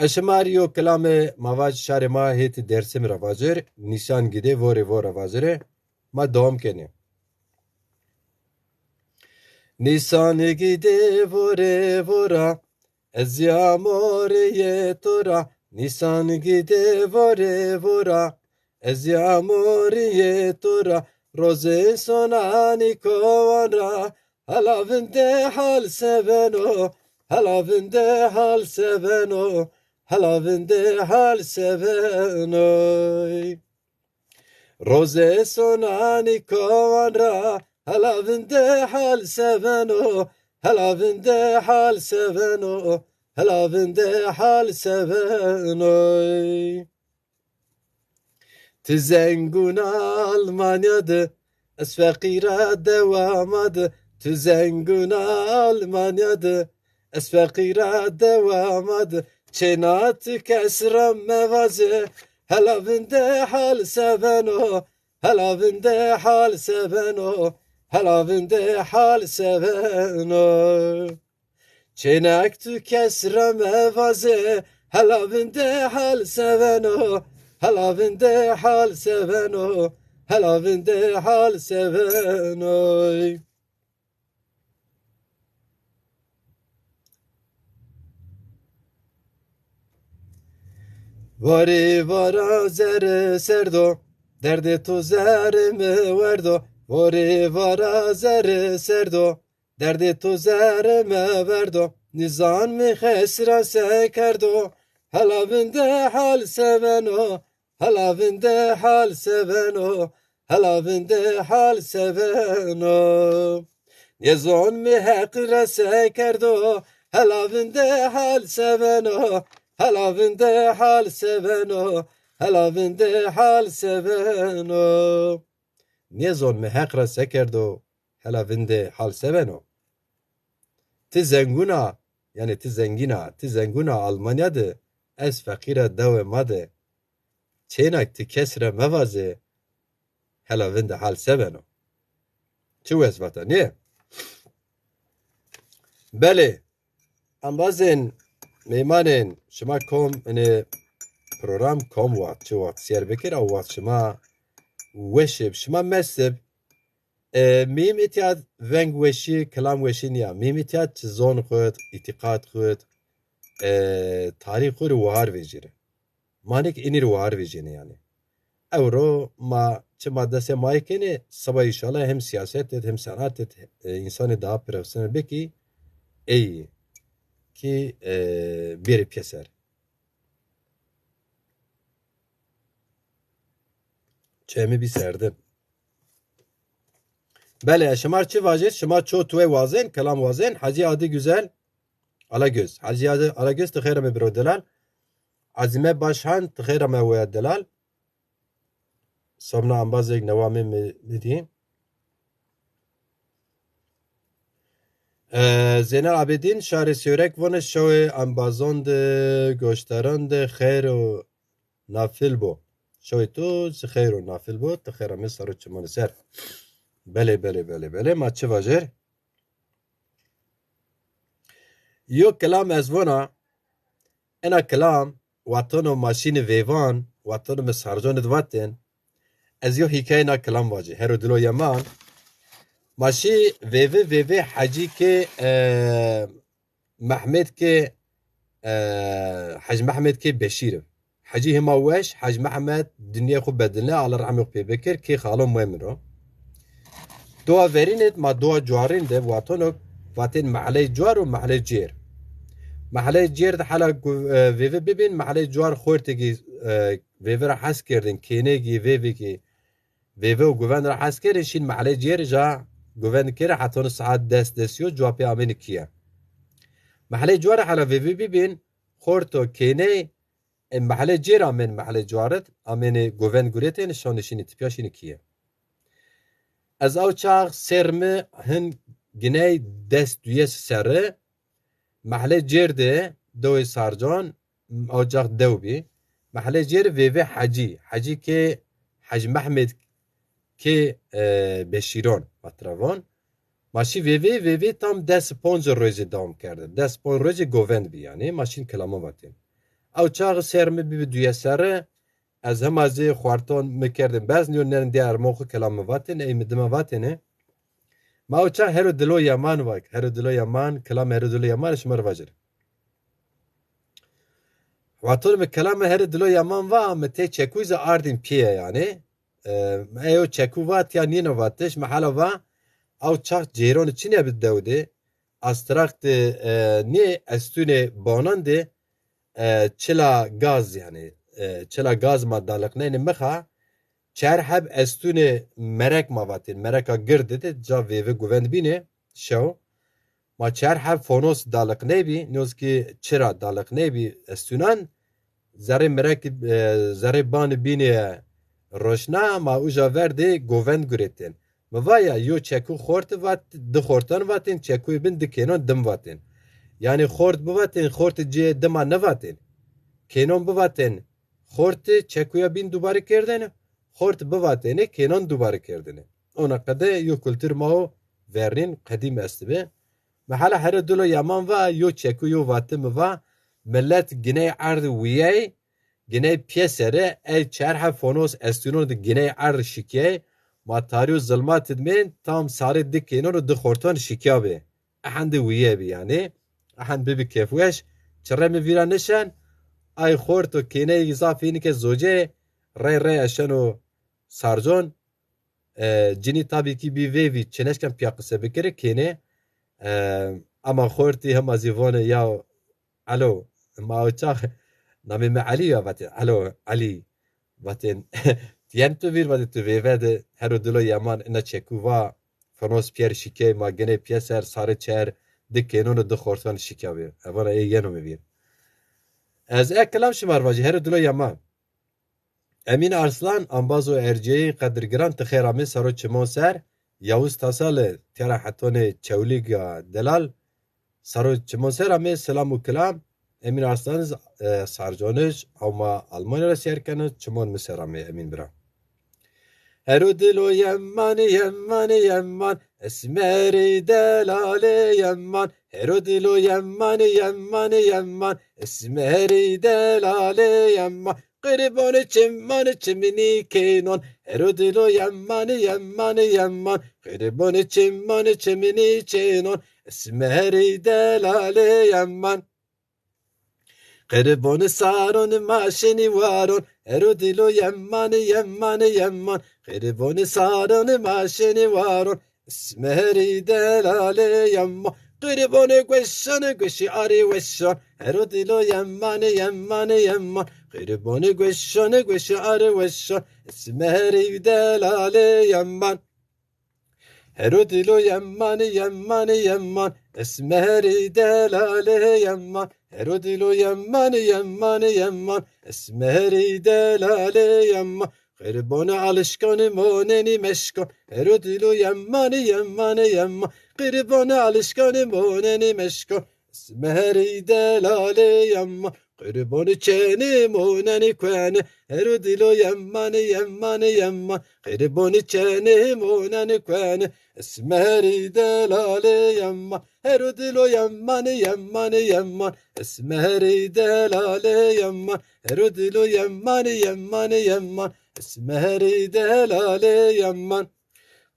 Ez şima rê yo kilame ma vac şarê ma hêtî Dêrsim ra vacir, nîsan gidê vorê vora vacirê, ma dewam kenê. Nîsan gidê vorê vora, ez ya morê yê to ra, nîsan gidê vorê vora, ez ya morê yê to ra, rozê sonanî kowan ra, hela vindê hal se beno, hela vindê hal se beno, hela vindê hal se beno. Rozê sonanî kowan ra, hela vindê hal se beno, hela vindê hal se beno, hela vindê hal se beno. Ti zengûna Almanya de, ez feqîra dewa ma de. Ti zengûna Almanya de, ez feqîra dewa ma de. Çêna ti kes ra mevaze, hela vindê hal se beno, hela vindê hal se beno, hela vindê hal se beno. Çênek tu kes ra mevaze, hela vindê hal se beno, hela vindê hal se beno, hela vindê hal se beno. Varê vara zerre serdo, derdê to zerrê mi werdo. Varê vara zerre serdo, derdê to zerrê mi verdo. Nîzan mi xesra se kerdo, hela vindê hal se beno, hela vindê hal se beno, hela vindê hal se beno. Nêzon mi heq ra se kerdo, hela vindê hal se beno, hela vindê hal se beno, hela vindê hal se beno. Nêzon mi heq ra se kerdo, hela vindê hal se beno. Ti zengûn a, yanî ti zengîn a, ti zengûn a Almanya de, ez feqîr a dewê ma de. Çênak ti kes ra mevaze, hela vindê hal se beno. Çi wes vata, nê? Belê, embazên, meymanên, şima kom, inê program kom waxt, çi waxt sêr bikir, ew waxt şima weş ib, şima mest ib. E, mîm îtya veng weşî, kilam weşî nîya. Mîm îtya çi zon xud, îtîqat xud, e, tarîx xu rê wahar vejîri. Ma nik inî rê wahar vejînê yanî. Ewro ma çi ma destê ma yê kenê, seba înşallah hem siyaset id, hem senat id, e, însanê daha profesyonel bikî, ey kî, e, bêrê pîyeser. Çemî bî serdin. Belê, şima çi vajêr? Şima ço tuwê wazên, kelam wazên. Hacî Adî Güzel, Alagöz. Hacî Adî Alagöz, ti xeyr amê biro delal. Azîme Başhan, ti xeyr amê weya delal. Somna embazêk newa mi, mi, mi dî. E, Zeynel Abidîn, şarê Sêwreg vone şewê embazon de, goşdaran de xeyr û nafil bo. Şewê to zî xeyr û nafil bo. Ti xeyr amê saro çimanê ser. Belê, belê, belê, belê. Ma çi vajêr? Yo kilam ez vona, ena kilam, watono ma şînî vêvan, watono mi sarconid vatên, ez yo hîkayê na kilam vacî. Hero dilo yeman, ma şî vêvi, vêvê Hecî ke, e, Mehmed ke, e, Hec Mehmed ke Beşîr ib. Hecî hima weş, Hec Mehmed dinyê xwu bedilne, Allah rehmê xwu pê bikir, kê xalo moyê min ro. Dowa verîn id ma dowa cuarîn de watonok vatên mehley cuar û mehley cêr. Mehley cêr de hela gu-, e, vêve bibîn, mehley cuar xortê kî, e, vêve ra hes kerdin, kêney kî, vêvê kî, vêve û guvend ra hes kerdin, şîn mehley cêr ja guvend kere, heta no saet des, des yo, cuwa pê amêne kîye. Mehley cuar hela vêve bibîn, xorto kêney, e, mehlê cêr amên, mehlê cuarid, amênê govend guretên, şonê şînî tipya şînî kîye. Ez aw çax serr mi hin giney des duyes serre, mehlê cêr de dewê Sarcan, aw çax dew bî. Mehlê cêr vêvê Hecî. Hecî ke Hec Mehmed ke, e, Beşîron, matravon. Ma şî vêvê, vêvê tam des ponc rojê dewam kerde. Des ponc rojê govend bî yanî. Ma şîn kilaman vatên. Ew çax ser mi bîbi duye serre, ez hema zî xwarton mi kerdin bezn, yo nen dî ermoxi kelam mi vatên, ey mi dime vatêne. Ma ew çax hero dilo yeman vak, hero dilo yeman, kelam hero dilo yeman şima ri vajir. Xwarton mi kelam hero dilo yeman va, mi tey çekuy zî ardîn pîye yanî. E, eyo çeku vat ya nîno vatiş, mi hala va, ew çax ceyron çinê bi dew de, astrakt, e, nê estûnê bonan de, e, çila gaz yanî, e, çila gaz ma daliqnenê mixa, çer heb estûnê merek ma vatên, mereka gird de ca vêve guvend bînê, şew. Ma çer heb fonos daliqnê bî, nozkî çira daliqnê bî estûnan, zerrê merek, e, zerrê bani bînê roşna, ma uca ver de govend guretên. Mi va ya, yo çeku xorti vat, di xortan vatên, çekuyê bin di kênon dim vatên. Yanî xort bivatên, xorti cê dima nevatên. Kênon bivatên, xorti çekuya bin dubare kerdene, xort bivatêne, kênon dubare kerdene. Ona qede yo kultur ma o verrîn qedîm estibi. Mi hala hero dilo yeman va, yo çeku yo vati mi va, milet giney erd wiyey, giney piyesere, ey çer heb fonos estûnon di giney erd şikiyey, ma tarî û zilmat id mên, tam sarê di kênon û di xorton şikiya bê. Ehend de wîye bî yanî. Ehend bibi kêfweş. Çirre mi vîra nişen. Ay xort û kêneyê zaf hînike zocê. Rey rey eşeno Sarcon. E, cinî tabî kî bî vêvî, çineşken pîya qise bikirî kênê. E, ama xortî hema zî vonê ya Elo, ma o çax namê mi Elî ya vatên. Elo, Elî. Vatên, tîyen tu vîr, vatê tu vêve de, hero dilo yeman, ina çeku va, fonos piyer şikey, ma ginê piyeser, sarê çer, di kênon û di xorsan şikya bî. Evana ê yeno mi vîr. Ez e kilam şima r vajî, hero dilo yeman. Emîn Arslan, ambazo erciyeyî qedirgiran, ti xêr amê sero çimon ser, Yavuz Tasali, tera hetonê Çewlîga delal, sero çimon ser amê, selam û kilam. Emîn Arslan, e, Sarconij, hewma Almanya ra seyr keno, çimon mi ser amê, Emîn bira. Hero dilo yemanî, yemanî, yeman, esmerî delalê yeman. Hero dilo yemanî, yemanî, yeman, esmerî delalê yeman. Qiribonê çimanê çiminî kênon. Hero dilo yemanî, yemanî, yeman. Qiribonê çimanê çiminî çênon. Esmerî delalê yeman. Qiribonê saronê maşenî waron. Hero dilo yemanî, yemanî, yeman. Qiribonê saronê maşenî waron. Esmerî delalê yeman. Qiribonê gueşanê gueşî arê weşan. Hero dilo yemanî, yemanî, yeman. Qiribonê gueşanê gueşî arê weşan. Esmerî delalê yeman. Hero dilo yemanî, yemanî, yeman. Esmerî delalê yeman. Hero dilo yemanî, yemanî, yeman. Esmerî delalê yeman. Qiribonê alişkanê monenî meşkan. Hero dilo yemanî, yemanî, yeman. Qiribonê alişkanê monenî meşkan. Esmerî delalê yeman. Qiribonê çenê monenî kuene. Hero dilo yemanî, yemanî, yeman. Qiribonê çenê monenî kuene. Esmerî delalê yeman. Hero dilo yemanî, yemanî, yeman. Esmerî delalê yeman. Hero dilo yemanî, yemanî, yeman. Esmerî delalê yeman.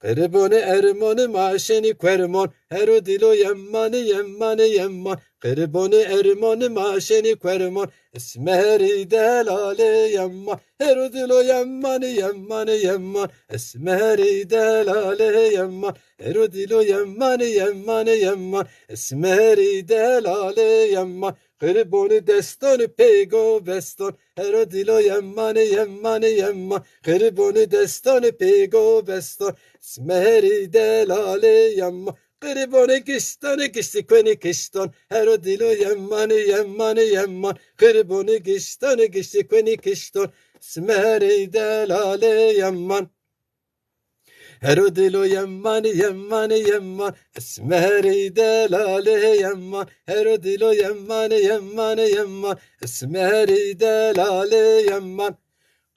Qiribonê ermonê maşenî kuermon. Hero dilo yemanî, yemanî, yeman. Qiribonê ermonê maşenî kuermon. Esmerî delalê yeman. Hero dilo yemanî, yemanî, yeman. Esmerî delalê yeman. Hero dilo yemanî, yemanî, yeman. Esmerî delalê yeman. Qiribonê destanê pêgo bestan. Hero dilo yemanî, yemanî, yeman. Qiribonê destanê pêgo bestan. Esmerî delalê yeman. Qiribonê giştanê giştî kuenî kiştan. Hero dilo yemanî, yemanî, yeman. Qiribonê giştanê giştî kuenî kiştan. Esmerî delalê yeman. Hero dilo yemanî, yemanî, yeman. Esmerî delalê yeman. Hero dilo yemanî, yemanî, yeman. Esmerî delalê yeman.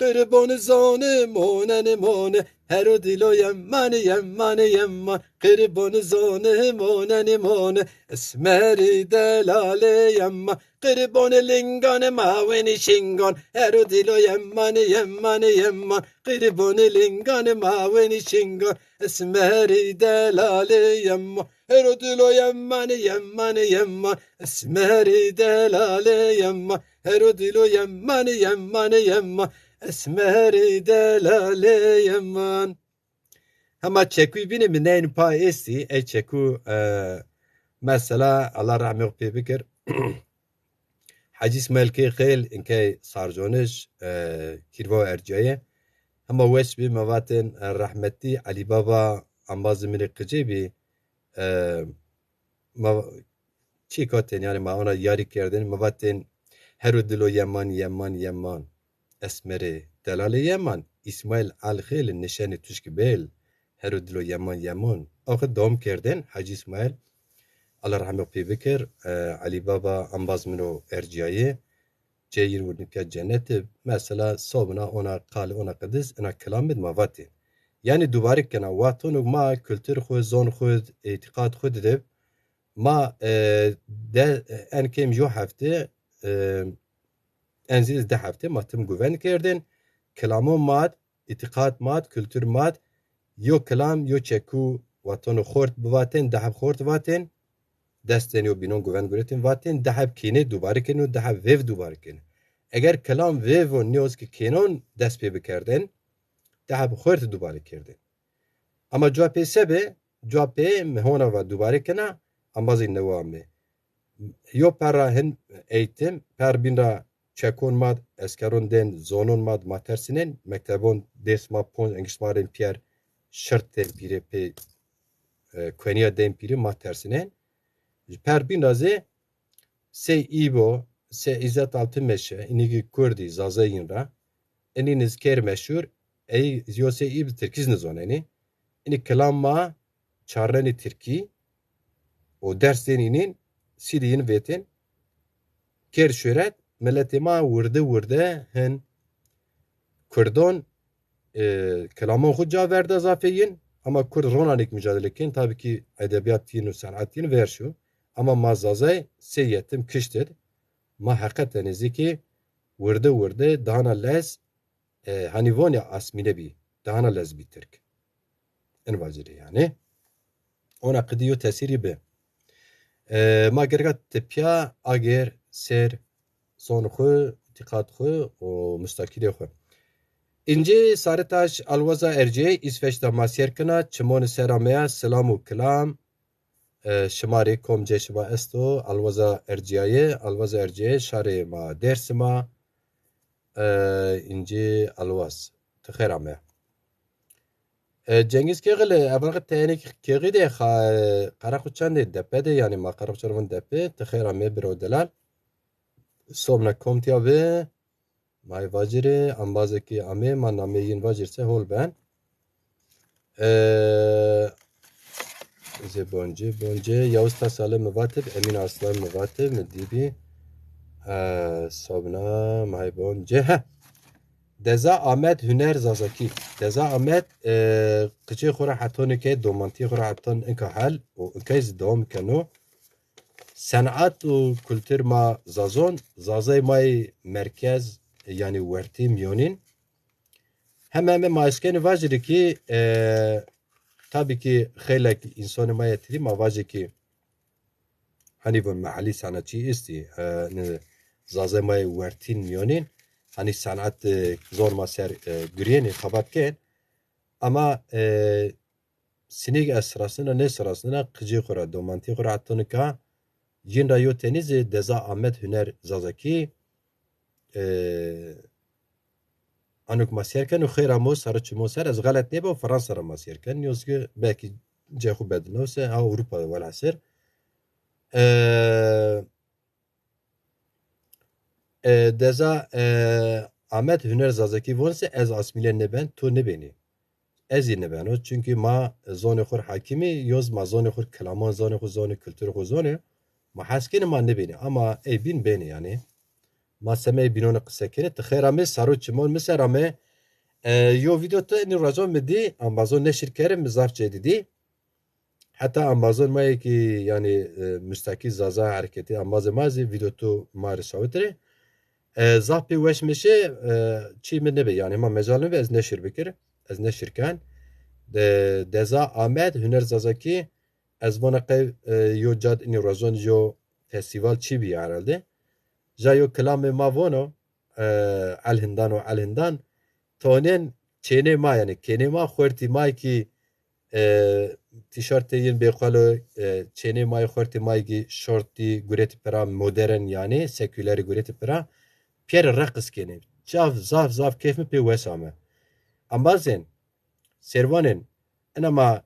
Qirbonî zonî monenî mone, hero dilo yemmanî yemmanî yemman. Qirbonî zonî monenî mone, esmerî delalê yemman. Qirbonî linganê ma wenî şingan, hero dilo yemmanî yemmanî yemman. Qirbonî linganê ma wenî şingan, esmerî delalê yemman. Hero dilo yemmanî yemmanî yemman, esmerî delalê yemman. Hero dilo yemmanî yemmanî yemman, esmerî delalê yemman. Hema çekûyî bîne mi neyên pa estî. Ey çekû, e, mesela, Allah rehmê xo pê bikir. Hecî Îsmaîl Kê Xêl, inkey Sarconij, e, kîrva û ercîyaye. Hema weş bî, me vatên, e, rehmetî Elî Baba, embazê min ê qicê bî. E, ma çîka tên, yanî ma ona yarî kerdên, ma vatên, hero dilo yeman, yeman, yeman. Esmerê delalê yeman, Îsmaîl El Xêl nişenê tuşkî bêl, hero dilo yeman, yeman. Axir dewam kerdên, Hecî Îsmaîl, Allah rehmê pê bikir, e, Elî Baba embaz min o ercîyayê, cê yin wirdin pîya cennet ib. Mesela sobina ona qal, ona qidis, ina kilam id ma vatên. Yanî dubare kena, watonuk ma, kultur xwu, zon xwu, îtîqad xwu didib. Ma, e, de, en kêm yo hefte, e, en zî di hefte ma tim guven kerdên. Kilamon mad, îtîqad mad, kultur mad, yo kilam, yo çekû, watono xort bivatên, di heb xort vatên, destên yo bînon guven guretên vatên, di heb kênê dubare keno, di heb vêv dubare keno. Eger kilam vêv o nîyoz ki kênon dest pê bikerdên, di heb xort dubare kerdên. Ama cuwa pê se bi, cuwa pê mi hona va dubare kena, embazê newe ame. Yo perra hin eğitim, per bîn ra çekon mad, eskeron dên, zonon mad, ma tersinen, mektebon dês ma ponc, engişt ma rên pîyer, şirt dên pîrê pê, e, kuenîya dên pîrê ma tersinen. Ji per bîn ra zî Sey Îbo, Sey Îzzet Altınmeşe, înî ki Kurdî, Zazayîn ra. Enî nizkêr meşhur, ey yo Sey Îb tirkî zî nizonenî. Înî kilam ma çarnenî tirkî û ders dên înîn, sîdî yin vêtên. Kêr şohret, miletê ma wirde wirde hin Kurdon, e, kilamon xwu ca verda zafê yin, ama Kurd ronanêk mucadele kên, tabî ki edebîyat yin û senat yin ver şo. Ama ma Zazay sey yetim kişt id, ma heqeten zî ki wirde wirde dana lez, e, hanî vonê asmîne bî, dana lez bî tirk. In vacirê yanî. Ona qidî yo tesîrî bi. E, ma gerga tepya agêr ser zon xwu, îtîqad xwu û mustaqîlê xwu. Încî Saritaş Alwaza Erciyê, Îsveç de ma sêr kena, çimoni sera meya, silam û kilam. E, şima rê kom cê şima esto, Alwaza Erciyayê, Alwaza Erciyayê, şarê ma Dêrsim a. E, încî Alwaz. Ti xêr ame. E, Cengiz Kêxil, e, evanxi teyenê Kêxî de xa, e, qere xwu çendê depe de, yanî ma qere xwu çend vun depe, ti xêr ame biro delal. Sobna kom tîya bi, may vacirê, embazekî ame, ma nameyê yin vacir se hol ben. E, zê bonce, bonce, Yavuz Tasalı mi vatib, Emin Arslan mi vatib, mi dîbî. E, sobna, may bonce, he. Deza Ahmet Hüner Zazaki. Deza Ahmet, e, qicê xwu ra hetonike, domantî xwu ra heton inka hel û inkay zî dewam keno. Senat û kultur ma Zazon, Zazay ma yê merkez, yanî wertî miyonîn. Heme heme ma eşkenî vacirî ki, e, tabî ki xeylek însonê ma yê tirî ma vacê ki, hanî vun mehellî sanatçî estî, e, ni Zazay ma yê wertîn miyonîn, hanî sanat, e, zor ma ser, e, gurîyenê, xebat kên. Ama, e, sinîg ez sirasnena, nêsirasnena, qicê xwu ra, domantî xwu ra heta nika, yin ra yo tenî zî Deza Ahmet Hüner Zazakî, e, anok ma sêr keno, xêr amo, sare çimo ser, ez xelet nêbo, Fransa ra ma sêr ken. Nîyoz ki belkî cê xwu bedilnaw se, ha Ewropa de welhasil. E, e, Deza, e, Ahmet Hüner Zazakî von se ez asmîle nêben, to nêbenî. Ez zî nêbeno. Çunkî ma zonê xwu r hakimî, yoz ma zonê xwu r kilaman zonê xwu, zonê kulturê xwu zonê. Ma hes kenê ma nêbenî. Ama ey bîn benê yanî. Ma semeyê bînonî qise kenê. Ti xeyr amê, saro çimon mi ser ame. E, yo vîdeo tu inî rojon mi dî, embazon neşir kerê, mi zaf cedî dî. Heta embazon ma yê kî, yanî, e, mustakîl Zaza hereketî embazê ma zî vîdeo tu ma rê şawit rê. E, zaf pê weş mi şê, e, çî mi nebe, yanî ma mecal nebe ez neşir bikir, ez neşir ken. De, Deza Amed, Huner Zazakî, ez vana qey, e, yo cad inî rojon yo festîval çî bî herhalde. Ja yo kilamê ma vono, e, el hindan o el hindan, tonên çênê ma, yanî kênê ma, xortî ma kî, e, tîşortê yin bêxwelo, e, çênê ma yê, xortê ma yê kî şortî guretî pira modern, yanî sekülerî guretî pira, pîyerê reqis kenê. Zaf, zaf, zaf keyf mi pê wes ame. Embazên, servanên, ina ma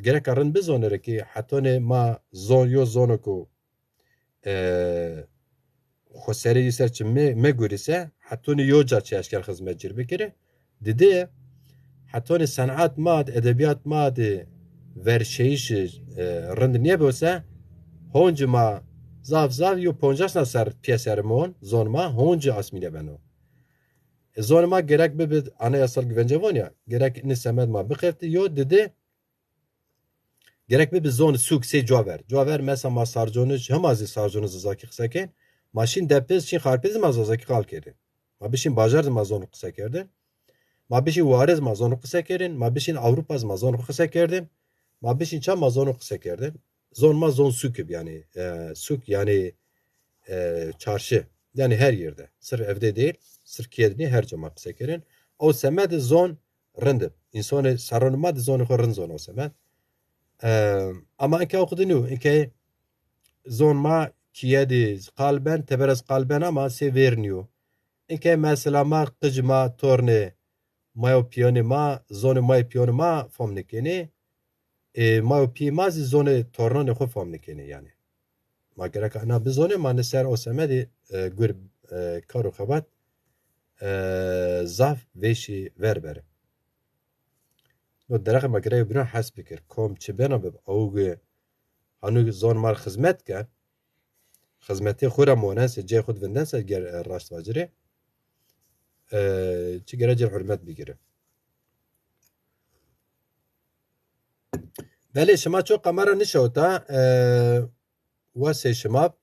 gereka rind bizonire kî hetonê ma zon, yo zono ku, e, xoserê yî ser çi me-, megurîse, hetonê yo ca çi eşker xizmet cir bikirê. Didi, hetonê senat ma de, edebîyat ma de verşeyîşî, e, rind nêbose, honcî ma zaf zaf yo poncas na ser pîyeser mon, zon ma honcî asmîle beno. E, zonê ma gerek bibi anayasal güvence von ya, gerek inî semed ma bixeftî, yo didi, gerek bibi zon sûk sey cuwa ver. Cuwa ver mesela ma sarconij, hima zî sarconij zazakî qise kên. Ma şîn Depêz, şîn Xarpêt zî ma zazakî qal kerdin. Ma bişîn bajar zî ma zon qise kerdin. Ma bişîn ware zî ma zon qise kerdin. Ma bişîn Ewropa zî ma zon qise kerdin. Ma bişîn ça ma zon qise kerdin. Zon ma zon sûk ib, yanî, e, sûk, yanî, e, çarşı. Yanî her yerde. Sırf evde değil, sırf kîye de nî, her ca ma qise kerdin. O semed zon rind ib. Însanê serranê ma de zonê xo rind zono semed. E, ama inke o qede nîyo. Inke zon ma kîye de qal ben, teber ez qal ben ama sey vêr nîyo. Inke mesela ma qij ma, tornê ma yo pîyonê ma, zonê ma yê pîyonê ma fam nêkenê. E, ma yo pîyê ma zî zonê tornanê xo fam nêkenê yanî. Ma gereka ina bizonê, ma nê ser o semedî, e, gur, e, kar û xebat, e, zaf vêşî ver bere. No dereqê ma gerek bîno hes bikir. Kom çi bena bib, awû gu hanû zon ma rê xizmet ke, xizmetê xwu ra monense, cê xwu de vindense, ger, e, raşt vacirê, e, çi gere cê rê hurmet bigire. Belê, şima ço kamera nişewta, e, wasê şima.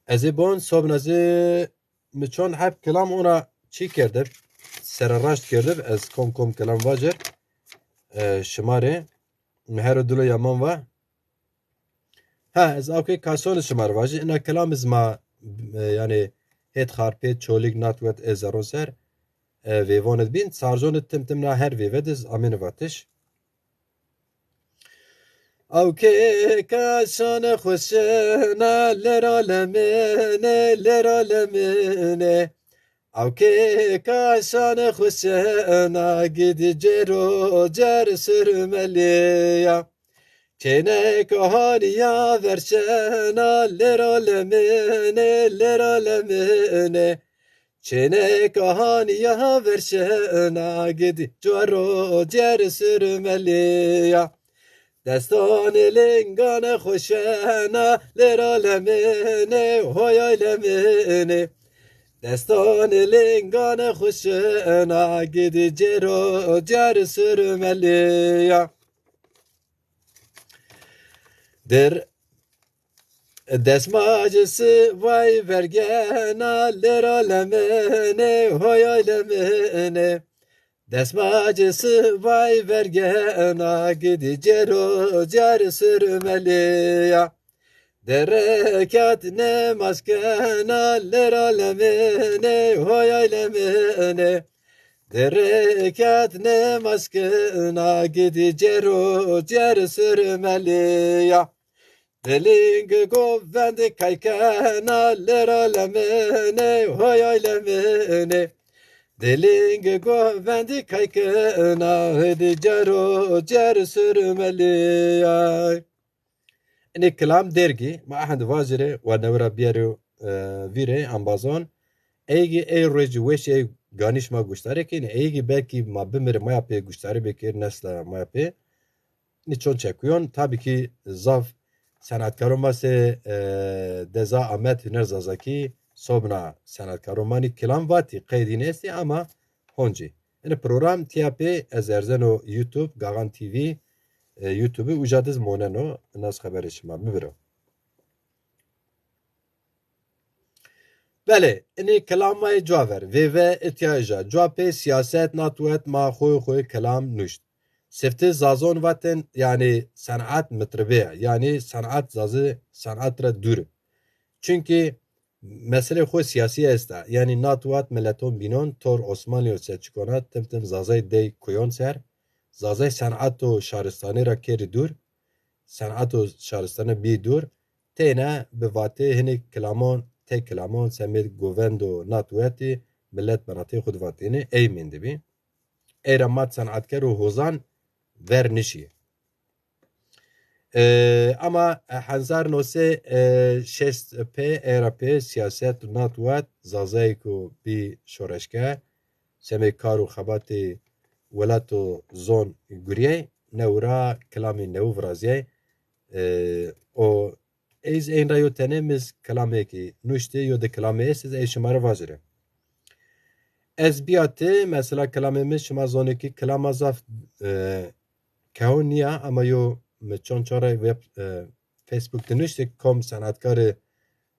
Ez ê bon, sobna zî mi çond heb kilam ona çî kerdib, sereraşt kerdib, ez kom kom kilam vacir, e, şima rê. Mi hero dilo yaman va. Ha, ez awkê kasonî şima rê vajî. Ina kilam iz ma, e, yanî hêt Xarpêt, Çolîg, Natwet ê zerron ser, e, vêvon id bîn. Sarconî tim tim na her vêve de iz amêne vatiş. Awkê kaşanê xweşena lêr alemêne, lêr alemêne. Awkê kaşanê xweşena gidî cêro cêr surmelîya. Çênê kahanîya verşena lêr alemêne, lêr alemêne. Çênê kahanîya verşena gidî cêro cêr surmelîya. Destanê linganê xweşena lêr alemêne, hoy alemêne. Destanê linganê xweşena gidî cêro cêr surmelîya. Dir desmacê sivay vergena lêr alemêne, hoy alemêne. Desmacê sivay vergena gidî cêro cêr surmelîya. Di rekat nemaz kena lêr alemêne, hoy alemêne. Di rekat nemaz kena gidî cêro cêr surmelîya. Di ling govendî kay kena lêr alemêne, hoy alemêne. Di ling govendî kay kena hidî cêro cêr surmelîya. Inê kilam dergî, ma ehend vajirê, wa newe ra biyerê, e, vîrê embazon. Ey gî ey rojî weşî ey ganî şima guştarê kenê, ey gî belkî ma bimirê maya pê guştarê bikir, nesla maya pê. Nî çon çekuyon, tabî kî zaf Senetkaron ma sey, e, Deza Amed Huner Zazakî, sobna senetkaron ma nî kilam vatî, qeydîn estî ama honcî. Ini program tîya pê ez erzeno YouTube, Gaxan T V, e, YouTube uca diz moneno, nas xeberê şima bibiro. Belê, inê kilamay cua ver. Vêve itya ija. Cua pê siyaset, natwet, ma xo xo kilam nuşt. Sifti Zazon vatin, yanî senat mitribe, yanî senat Zazî senat ra dûr. Çunkî meselê xo siyasî esta. Yanî natwat mileton bînon, tor Osmanlî û Selçukona, tim tim Zazay dey kuyon ser. Zazay senat û şaristanî ra kerî dûr. Senat û şaristane bî dûr, teyna bi vatê hinî kilamon, tey kilamon semêd govend û natwetî milet binatê xwu di vatêne, ey mendibî. Ey ra mat senatker û hozan ver nişî. E, ama hezar no sey şêst pê, ey ra pê siyaset û natwet Zazayêko bî şoreşger, semê kar û xebatê welat û zon guriyey, newra kilamê newi viraziyey. E, o ez eyn ra yo tenê mi z kilamêkî nuştî, yo di kilamê est, ez ey şima ra vacirê. Ez bîya ti, mesela kilamê mi, şima zonê ki kilama zaf, e, keho nîya, ama yo mi çon çon ra web, e, Facebook di nuştî, kom senetkarê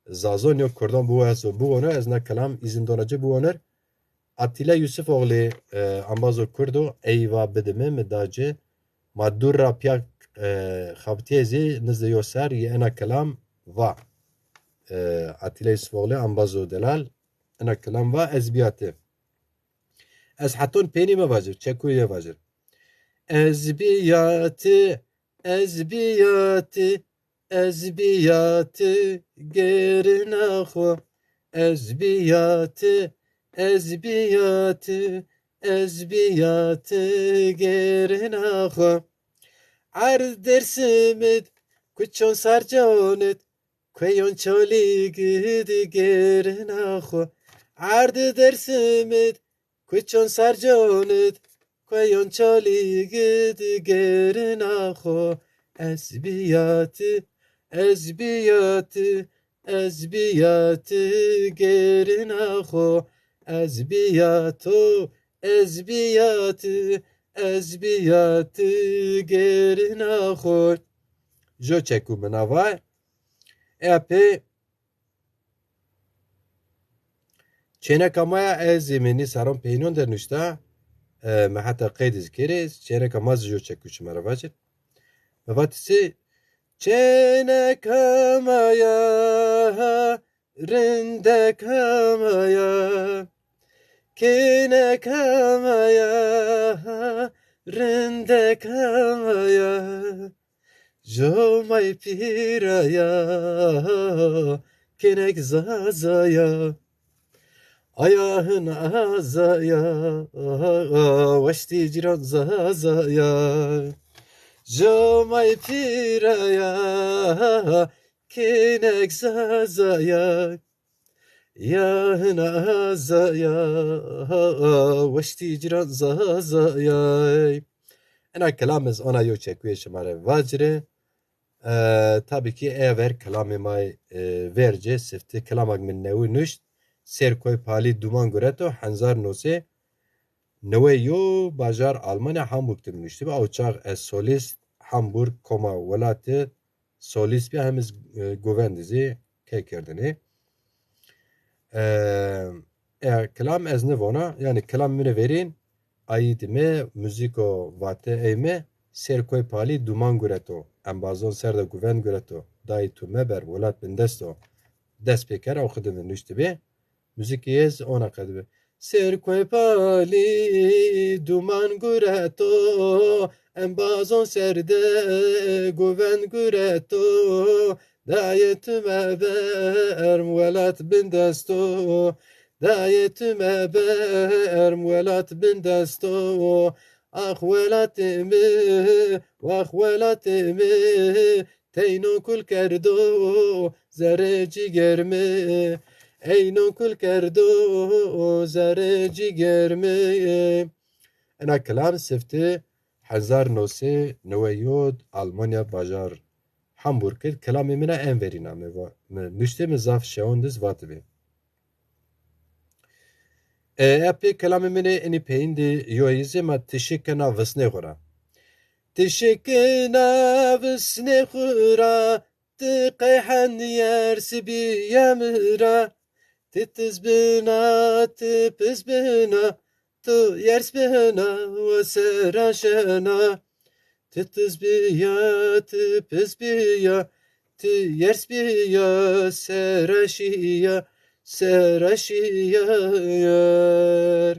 Zazon yo Kurdan biwes û biwonir, ez na kilam îzin dona ci biwonir. Atîle Yusufoglî, e, embazo Kurd o, ey va bidi mi, mi da ci. Ma dûr ra pîya, e, xebitîyê zî nizde yo ser yê ena kilam va. E, Atîle Yusufoglî embazo delal ena kilam va, ez bîya ti. Ez heton peynî mevacir, çekuyê vacir. Ez bîya ti, ez bîya ti, ez bîya ti gêrina xwu. Ez bîya ti, ez bîya ti, ez bîya ti gêrina xwu. Erd Dêrsimid, kuçon Sarconid, kueyon Çolîgid gêrina xwu. Erd Dêrsimid, kuçon Sarconid, kueyon Çolîgid gêrina xwu. Ez bîya ti, ez bîya ti, ez bîya ti gêrina xwu. Ez bîya to, ez bîya ti, ez bîya ti gêrina xwu. Jo çekû mi na va. Epê çêneka ma ya, ez ê mi nî serran peynon de nuşta, e, mi heta qeyd iz kerê, çêneka ma zî jo çekû şima ra vacir. Mi vatisi, çêneka ma ya, rindeka ma ya, kêneka ma ya, rindeka ma ya. Jo may pîra ya, kênek Zaza ya. Aya hin Aza ya, weştî cîran Zaza ya. Jo may pîra ya, kênek Zaza ya. Ya hina Zaza ya, weştî cîran Zaza ya. Ena kilam ez ona yo çekuyê şima rê vacirê. E, tabî ki ever kilamê ma, e, vercê, sifti kilamak mi newi nuşt. Sêr koy palî duman gureto, henzar nosê newey yo, bajar Almanya, Hamburg de mi nuştibi. Aw çax ez solist, Hamburg, koma welati, solîst bîya, hem iz, e, govendî zî key kerdinî. E, e, kilam ez nivona, yanî kilam mi nê verîn, ayîdî mi, muzîko vate ey mi, sêr koy palî duman gureto, embazon ser de govend gureto, dayê tu meber, welat bindest o, dest pêker, aw xidimî nuştibî. Muzîkê ez ona qedibi. Sêr koy palî duman gureto, embazon ser de govend gureto. Dayê tu meberm welat bindesto. Dayê tu meberm welat bindesto. Ax welatê mi, wax welatê mi. Teyno kul kerdo zerrê cîger mi, eyno kul kerdo zerrê cîger mi. Ena kilam sifti hezar no sey newey yo di Almanya bajar Hamburg id, kelamê min a en verîna mi va, mi nuştê mi zaf şewan diz vatibî. E, epê kelamê min ê inî peyîn de yo îzê ma tişikina visnê xwu ra. Tişikina visnê xwu ra, ti qey hend yers bîya mi ra. Ti tiz bina, ti piz bina, tu yers bina, wa sera şena. Ti tiz bîya, ti piz bîya, ti yers bîya, sera şîya, sera şîya yer.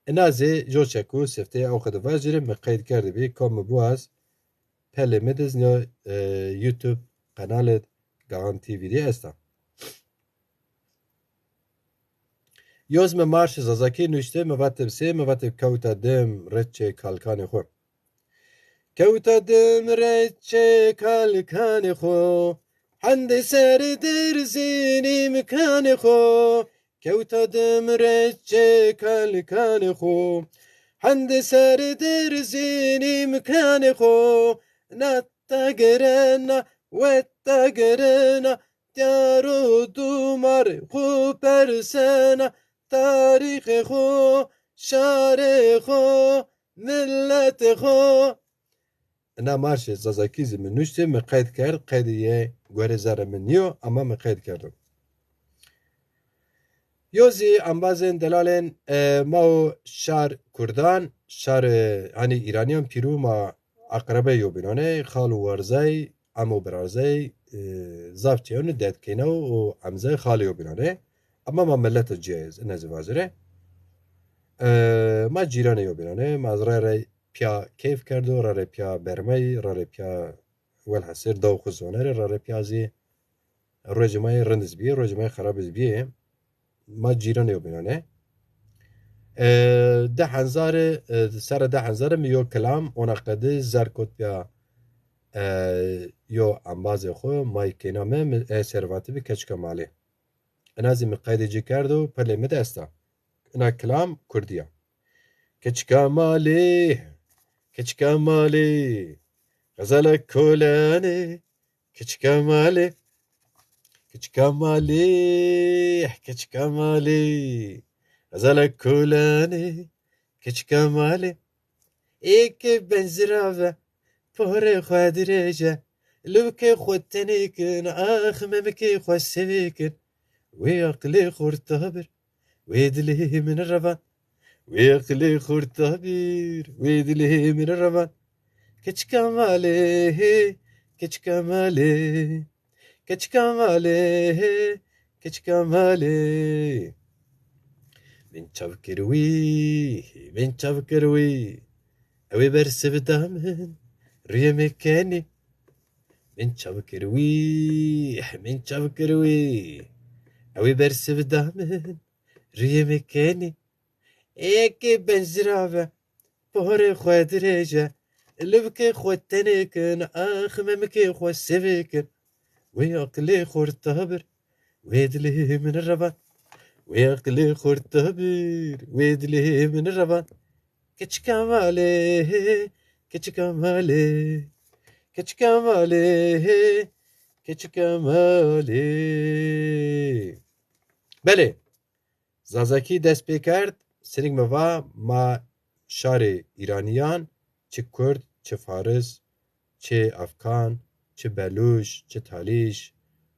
Ina zî jo çeku sifteyê ew xwu di vajirî mi qeyd kerdibî, ka mi biwaz pelê mi diz nîyo, e, YouTube qenalê Gahan T V de esta. Yoz mi marşê Zazakî nuştê, mi vatib sê, mi vatib kewta dim reçê kalkanê xwu. Kewta dim reçê kalkanê xwu, hendê ser dirzînî mikanê xwu. Kewta dim reçê kalkanê xwu, hendê ser dirzînî mikanê xwu. Na ta gerena, weta gerena, diyar û dûmarê xwu persena, tarîxê xwu, şarê xwu, miletê xwu. Ina marşê Zazakî zî mi nuştê, mi qeyd kerd, qeydê yê gorê zerrê mi nîyo, ama mi qeyd kerdo. Yo zî embazên delalên, e, ma û şar kurdan, şar, e, hanî îranîyan pîrû ma eqrebe yobînan ê, xal û warzay, em û birarzay, e, zaf çêyon ê, dedkeyna û emzay xalê yobînan ê. Ema ma mileta cîya yê, ina zî vajire. E, ma cîranê yobînan ê, ma rê rê pîya keyf kerdo, rê rê pîya bermay, rê rê pîya welhesir daw xwu zonerê, rê rê pîya zî rojê ma yê rind iz bîyê, rojê ma yê xerab iz bîyê. Ma cîranê yobînan ê. E, di henzarî, e, serra di henzarî mi yo kilam ona qedi zer kot pîya, e, yo embazê xwu, ma yê keyna mi, mi, e, ser vatibî keçika malê. Ina zî mi qeydê ci kerdo, pelê mi de esta. Ina kilam kurdî ya. Keçika malê, keçika malê, xezele kolanê, keçika malê, keçika malê, keçika malê, xezele kolanê, keçika malê. Ê ke benzira ve, porê xwu dirêje, lûkê xwu tenê kin, ax memikê xwu sevê kin. Wê aqilê xurta bir, wê dilê min revan. Wê aqilê xurta bir, wê dilê min revan. Keçika malê, keçika malê, keçika malê, keçika malê. Min çav kir wî, min çav kir wî. Ewê ber sevda min, riyê mi kenî. Min çav kir wî, min çav kir wî. Ewê ber sevda min, riyê mi kenî. Ê ke benzira ve, porê xwu dirêje, lûkê xwu tenê kin, ax memikê xwu sevê kin. Wê aqilê xurta bir, wê dilê min revan. Wê aqilê xurta bir, wê dilê min revan. Keçika malê, keçika malê, keçika malê, keçika malê. Belê, Zazakî dest pê kerd, sinik mi va ma şarê îranîyan, çi kurd, çi faris, çi efkan, çi belûş, çi talîş,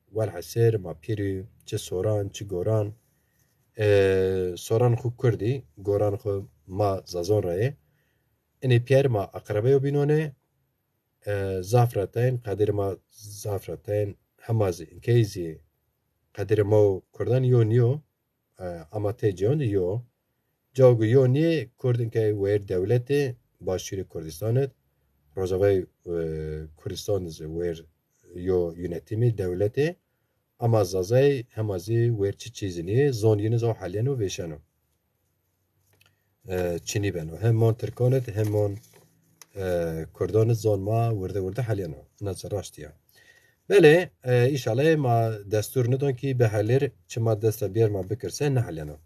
welhesir ma pîrî, çi soran, çi goran. E, soran xwu kurdî, goran xwu ma zazon ra yê. Inê pîyer ma eqrebe yobînon ê, e, zaf ra teyn, qedirê ma zaf ra teyn, hema zî, inkey zî qedirê ma û kurdan yo nîyo, e, ama tey cêyon de yo. Cawo yo nîyê, kurd inkey wêr dewletê, başûrê Kurdistan id, rojavayê, e, Kurdistan id zî wêr yo yönetimî, dewletê, ama zazay hema zî wêr çi çî zî nîyê, zon yin iz o helîyeno, vêşeno. E, çinî beno. Hem mon tirkon id, hem mon, e, kurdan id zon ma wirde wirde helîyeno. Ina zî raştî ya. Belê, e, înşallah ma destûr nidon kî bihelîr, çi ma dest ra bîyer ma bikirse nihelîyeno.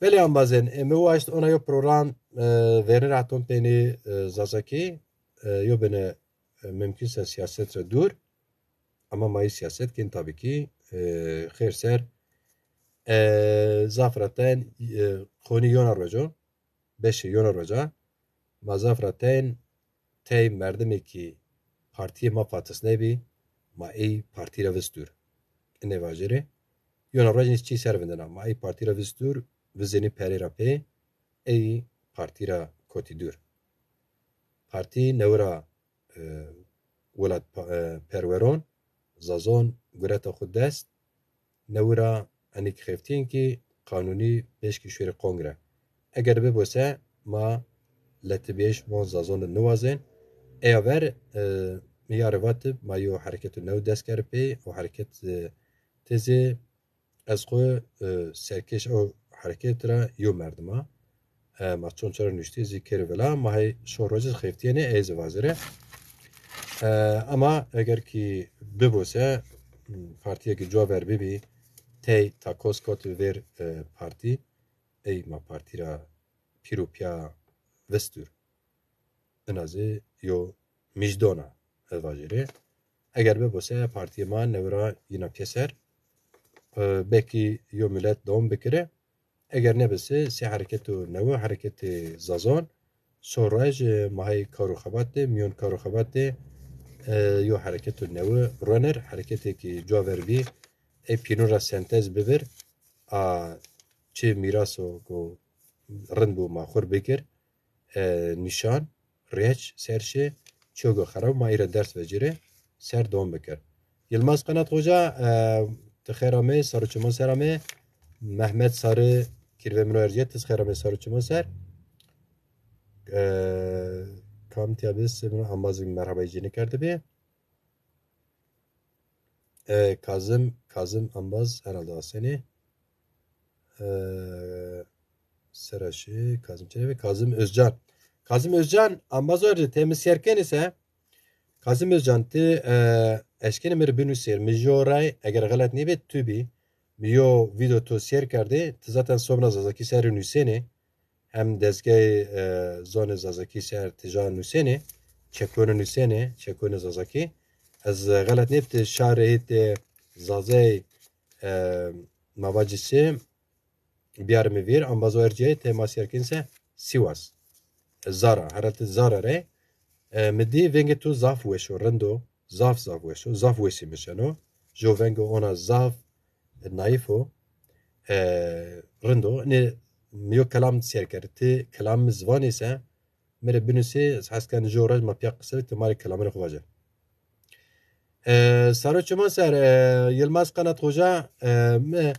Belê embazên, e, mi waşt ona yo program, e, vernî ra heton peynî, e, Zazakî, e, yo bine, e, mümkünse siyaset ra dûr. Ama ma ey siyaset kên tabii ki, e, xêr ser, e, zaf ra tên, e, qonî yona roco, beşê yona roca, ma zaf ra tên tey merdimê ki partiyê ma fatisnebî, ma ey partî ra vist dûr. Inê vajêrê, yona roc nî çî ser vindena, ma ey partî ra vist dûr, vizênî perê ra pê, ey partî ra kotî dûr. Partî newi ra, e, welat pa-, e, perweron, zazon gureta xwu dest, newi ra enî ki xeftîyên ki qanûnî pêşkî şuêrê kongre. Eger bibo se ma letibîyayîş von zazon de niwazên. Eya ver, e, mi ya rê vatib, ma yo hereketo new dest kerib pê, o hereket, e, tezê ez xwu, e, serkêş o hereket ra yo merdim a. E, ma çon çara nuştî zî kerî vila, ma hey şo roj zî xeftîyenê, ey zî vazêre. E, ama eger ki bibo se, partîyekî cuwa ver bibî, tey takos kot vêr, e, partî, ey ma partî ra pîr û pîya vist dûr. Ina zî yo mijdon a, ez vajêrê. Eger bibo se partîyê ma newi ra yina pêser, e, belkî yo milet dewam bikire. Eger nêbi se, sê hereketo newi, hereketê zazon, so roj, e, ma hey kar û xebat de, mîyon kar û xebat de, e, yo hereketo newi ruenir, hereketê ki cuwa ver bî, ey pînûn ra sentez bibir, a çi mîraso ku rind bû ma xwu rê bikir, e, nîşan, rêç, ser şi, çiyo ku xerab, ma î ra ders vecîrê, ser dewam bikir. Yilmaz Qenat Xoca, e, ti xêr amê, sar û çiman ser amê. Mehmet Sarı, kirve min o ercîye, ti zî xêr amê, sar û çiman ser. E, kam tîya bi, se min ambazî merhabayî ci nêkerdibî. E, Kazım, Kazım Ambaz herhalde asenê. E, sera şi, Kazım Çelebi, Kazım Özcan. Kazım Özcan, ambaz o ercî, ti mi sêr kenî se? Kazım Özcan, ti, e, eşkenî mi rê binusêr, mi jo ray, eger xelet nêbê, tu bî. Mi yo vîdeo to sêr kerdê, ti zaten sobna zazakî ser rê nusenê. Hem dezgehê, e, zonê zazakî ser tija nusenê, çekonê nusenê, çekonê zazakî. Ez, e, xelet nêb, ti şarê hêtê zazey, e, ma vacî se, biyarê mi vîr, ambazo ercîyayê, ti ma sêr kenî se, Sîwas. E, Zara, herhalde Zara rê. E, mi dî vengê to zaf weş o, rind o, zaf zaf weş o, zaf wesî mi şeno. Jo vengo ona zaf naîf o, e, rind o. Nê mi yo kelam sêr kerd. Ti kelam mi zî vanê se, mi rê binusê, ez hes ken jo roj ma pîya qise bik, ti ma rê kelamanê xo vaje. E, sar û çiman ser, e, Yilmaz Qenat Xoca, e, mi,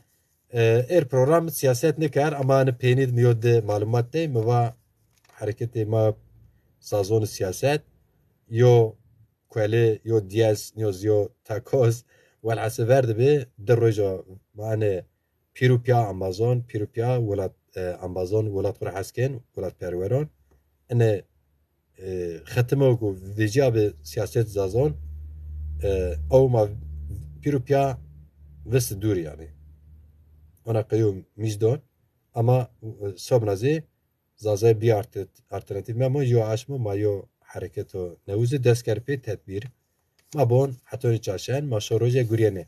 e, êr program siyaset nikerd, ama hani peynî de mi yo di malumat dey, mi va hereketê ma zazon siyaset, yo kuelî, yo diyes, yo zî yo takoz, welhasil ver de bi, di roja ma hani pîr û pîya ambazon, pîr û pîya welat, e, ambazon, welat xo ra hes kên, welatperweron. Ene, e, xetime ku vecîya bi siyaset zazon, e, ew ma pîr û pîya vist dûr yanî. Ona qeyûm mîjdon, ama, e, sobna zî Zazay bî arte-, alternatîf memo, yo aşmo ma yo hereketo newizî dest kerd pê tedbîr. Ma bon hetonî çaşen, ma şo roje gurîyenê.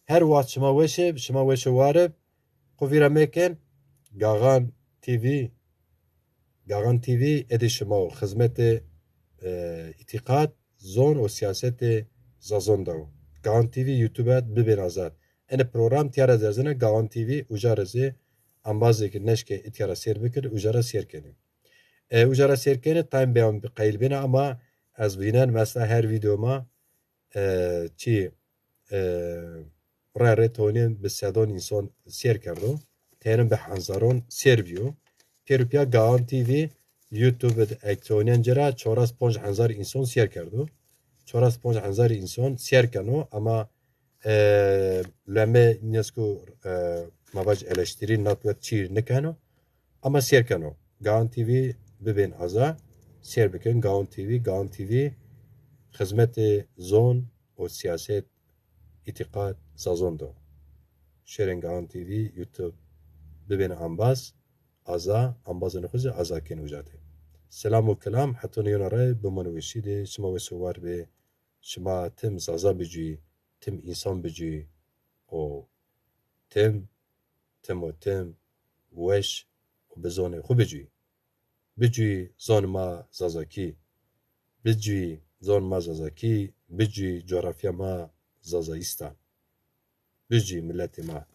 Her waxt şima weşe, şima weşe ware, xo vîra meken, Gaxan T V, Gaxan T V edê şima o, xizmetê, e, îtîqat, zon û siyasetê zazon de o. Gaxan T V YouTube bibên azad. Ene program tîya ra derzine Gaxan T V, uca ra zî embazê ke neşke îtya ra sêr bikir, uca ra sêr kenê. E, uca ra sêr kenê, time beyan qeyl bêne ama ez vînen mesela her vîdeo ma, e, çî, e, rê rê tonên bi sedon însan sêr kerdo. Tênin bi henzaron sêr bîyo. Pêro pîya Gaxan T V YouTube de ek tonên ci ra çoras ponc henzar însan sêr kerdo. Çoras ponc henzar însan sêr keno ama, e, leme nesko, e, ma vac eleştirî natwet çî nikeno. Ama sêr keno. Gaxan T V bibên aza, sêr bikin. Gaxan T V, Gaxan T V xizmetê zon û siyaset, îtîqat zazon do. Şêrên Gaxan T V, YouTube bibên ambaz, aza, ambazên xo zî aza kên uca de. Selam û kelam, hetonî yona rey, bimano weşî de, şima weş û war bê. şima tim Zaza bicuyî, tim însan bicuyî û tim, tim û tim weş û bi zonê xwu bicuyî. Bicuyî zon ma Zazakî. Bicuyî zon ma Zazakî, bicuyî coğrafya ma Zazaistan. Bicuyî miletê ma.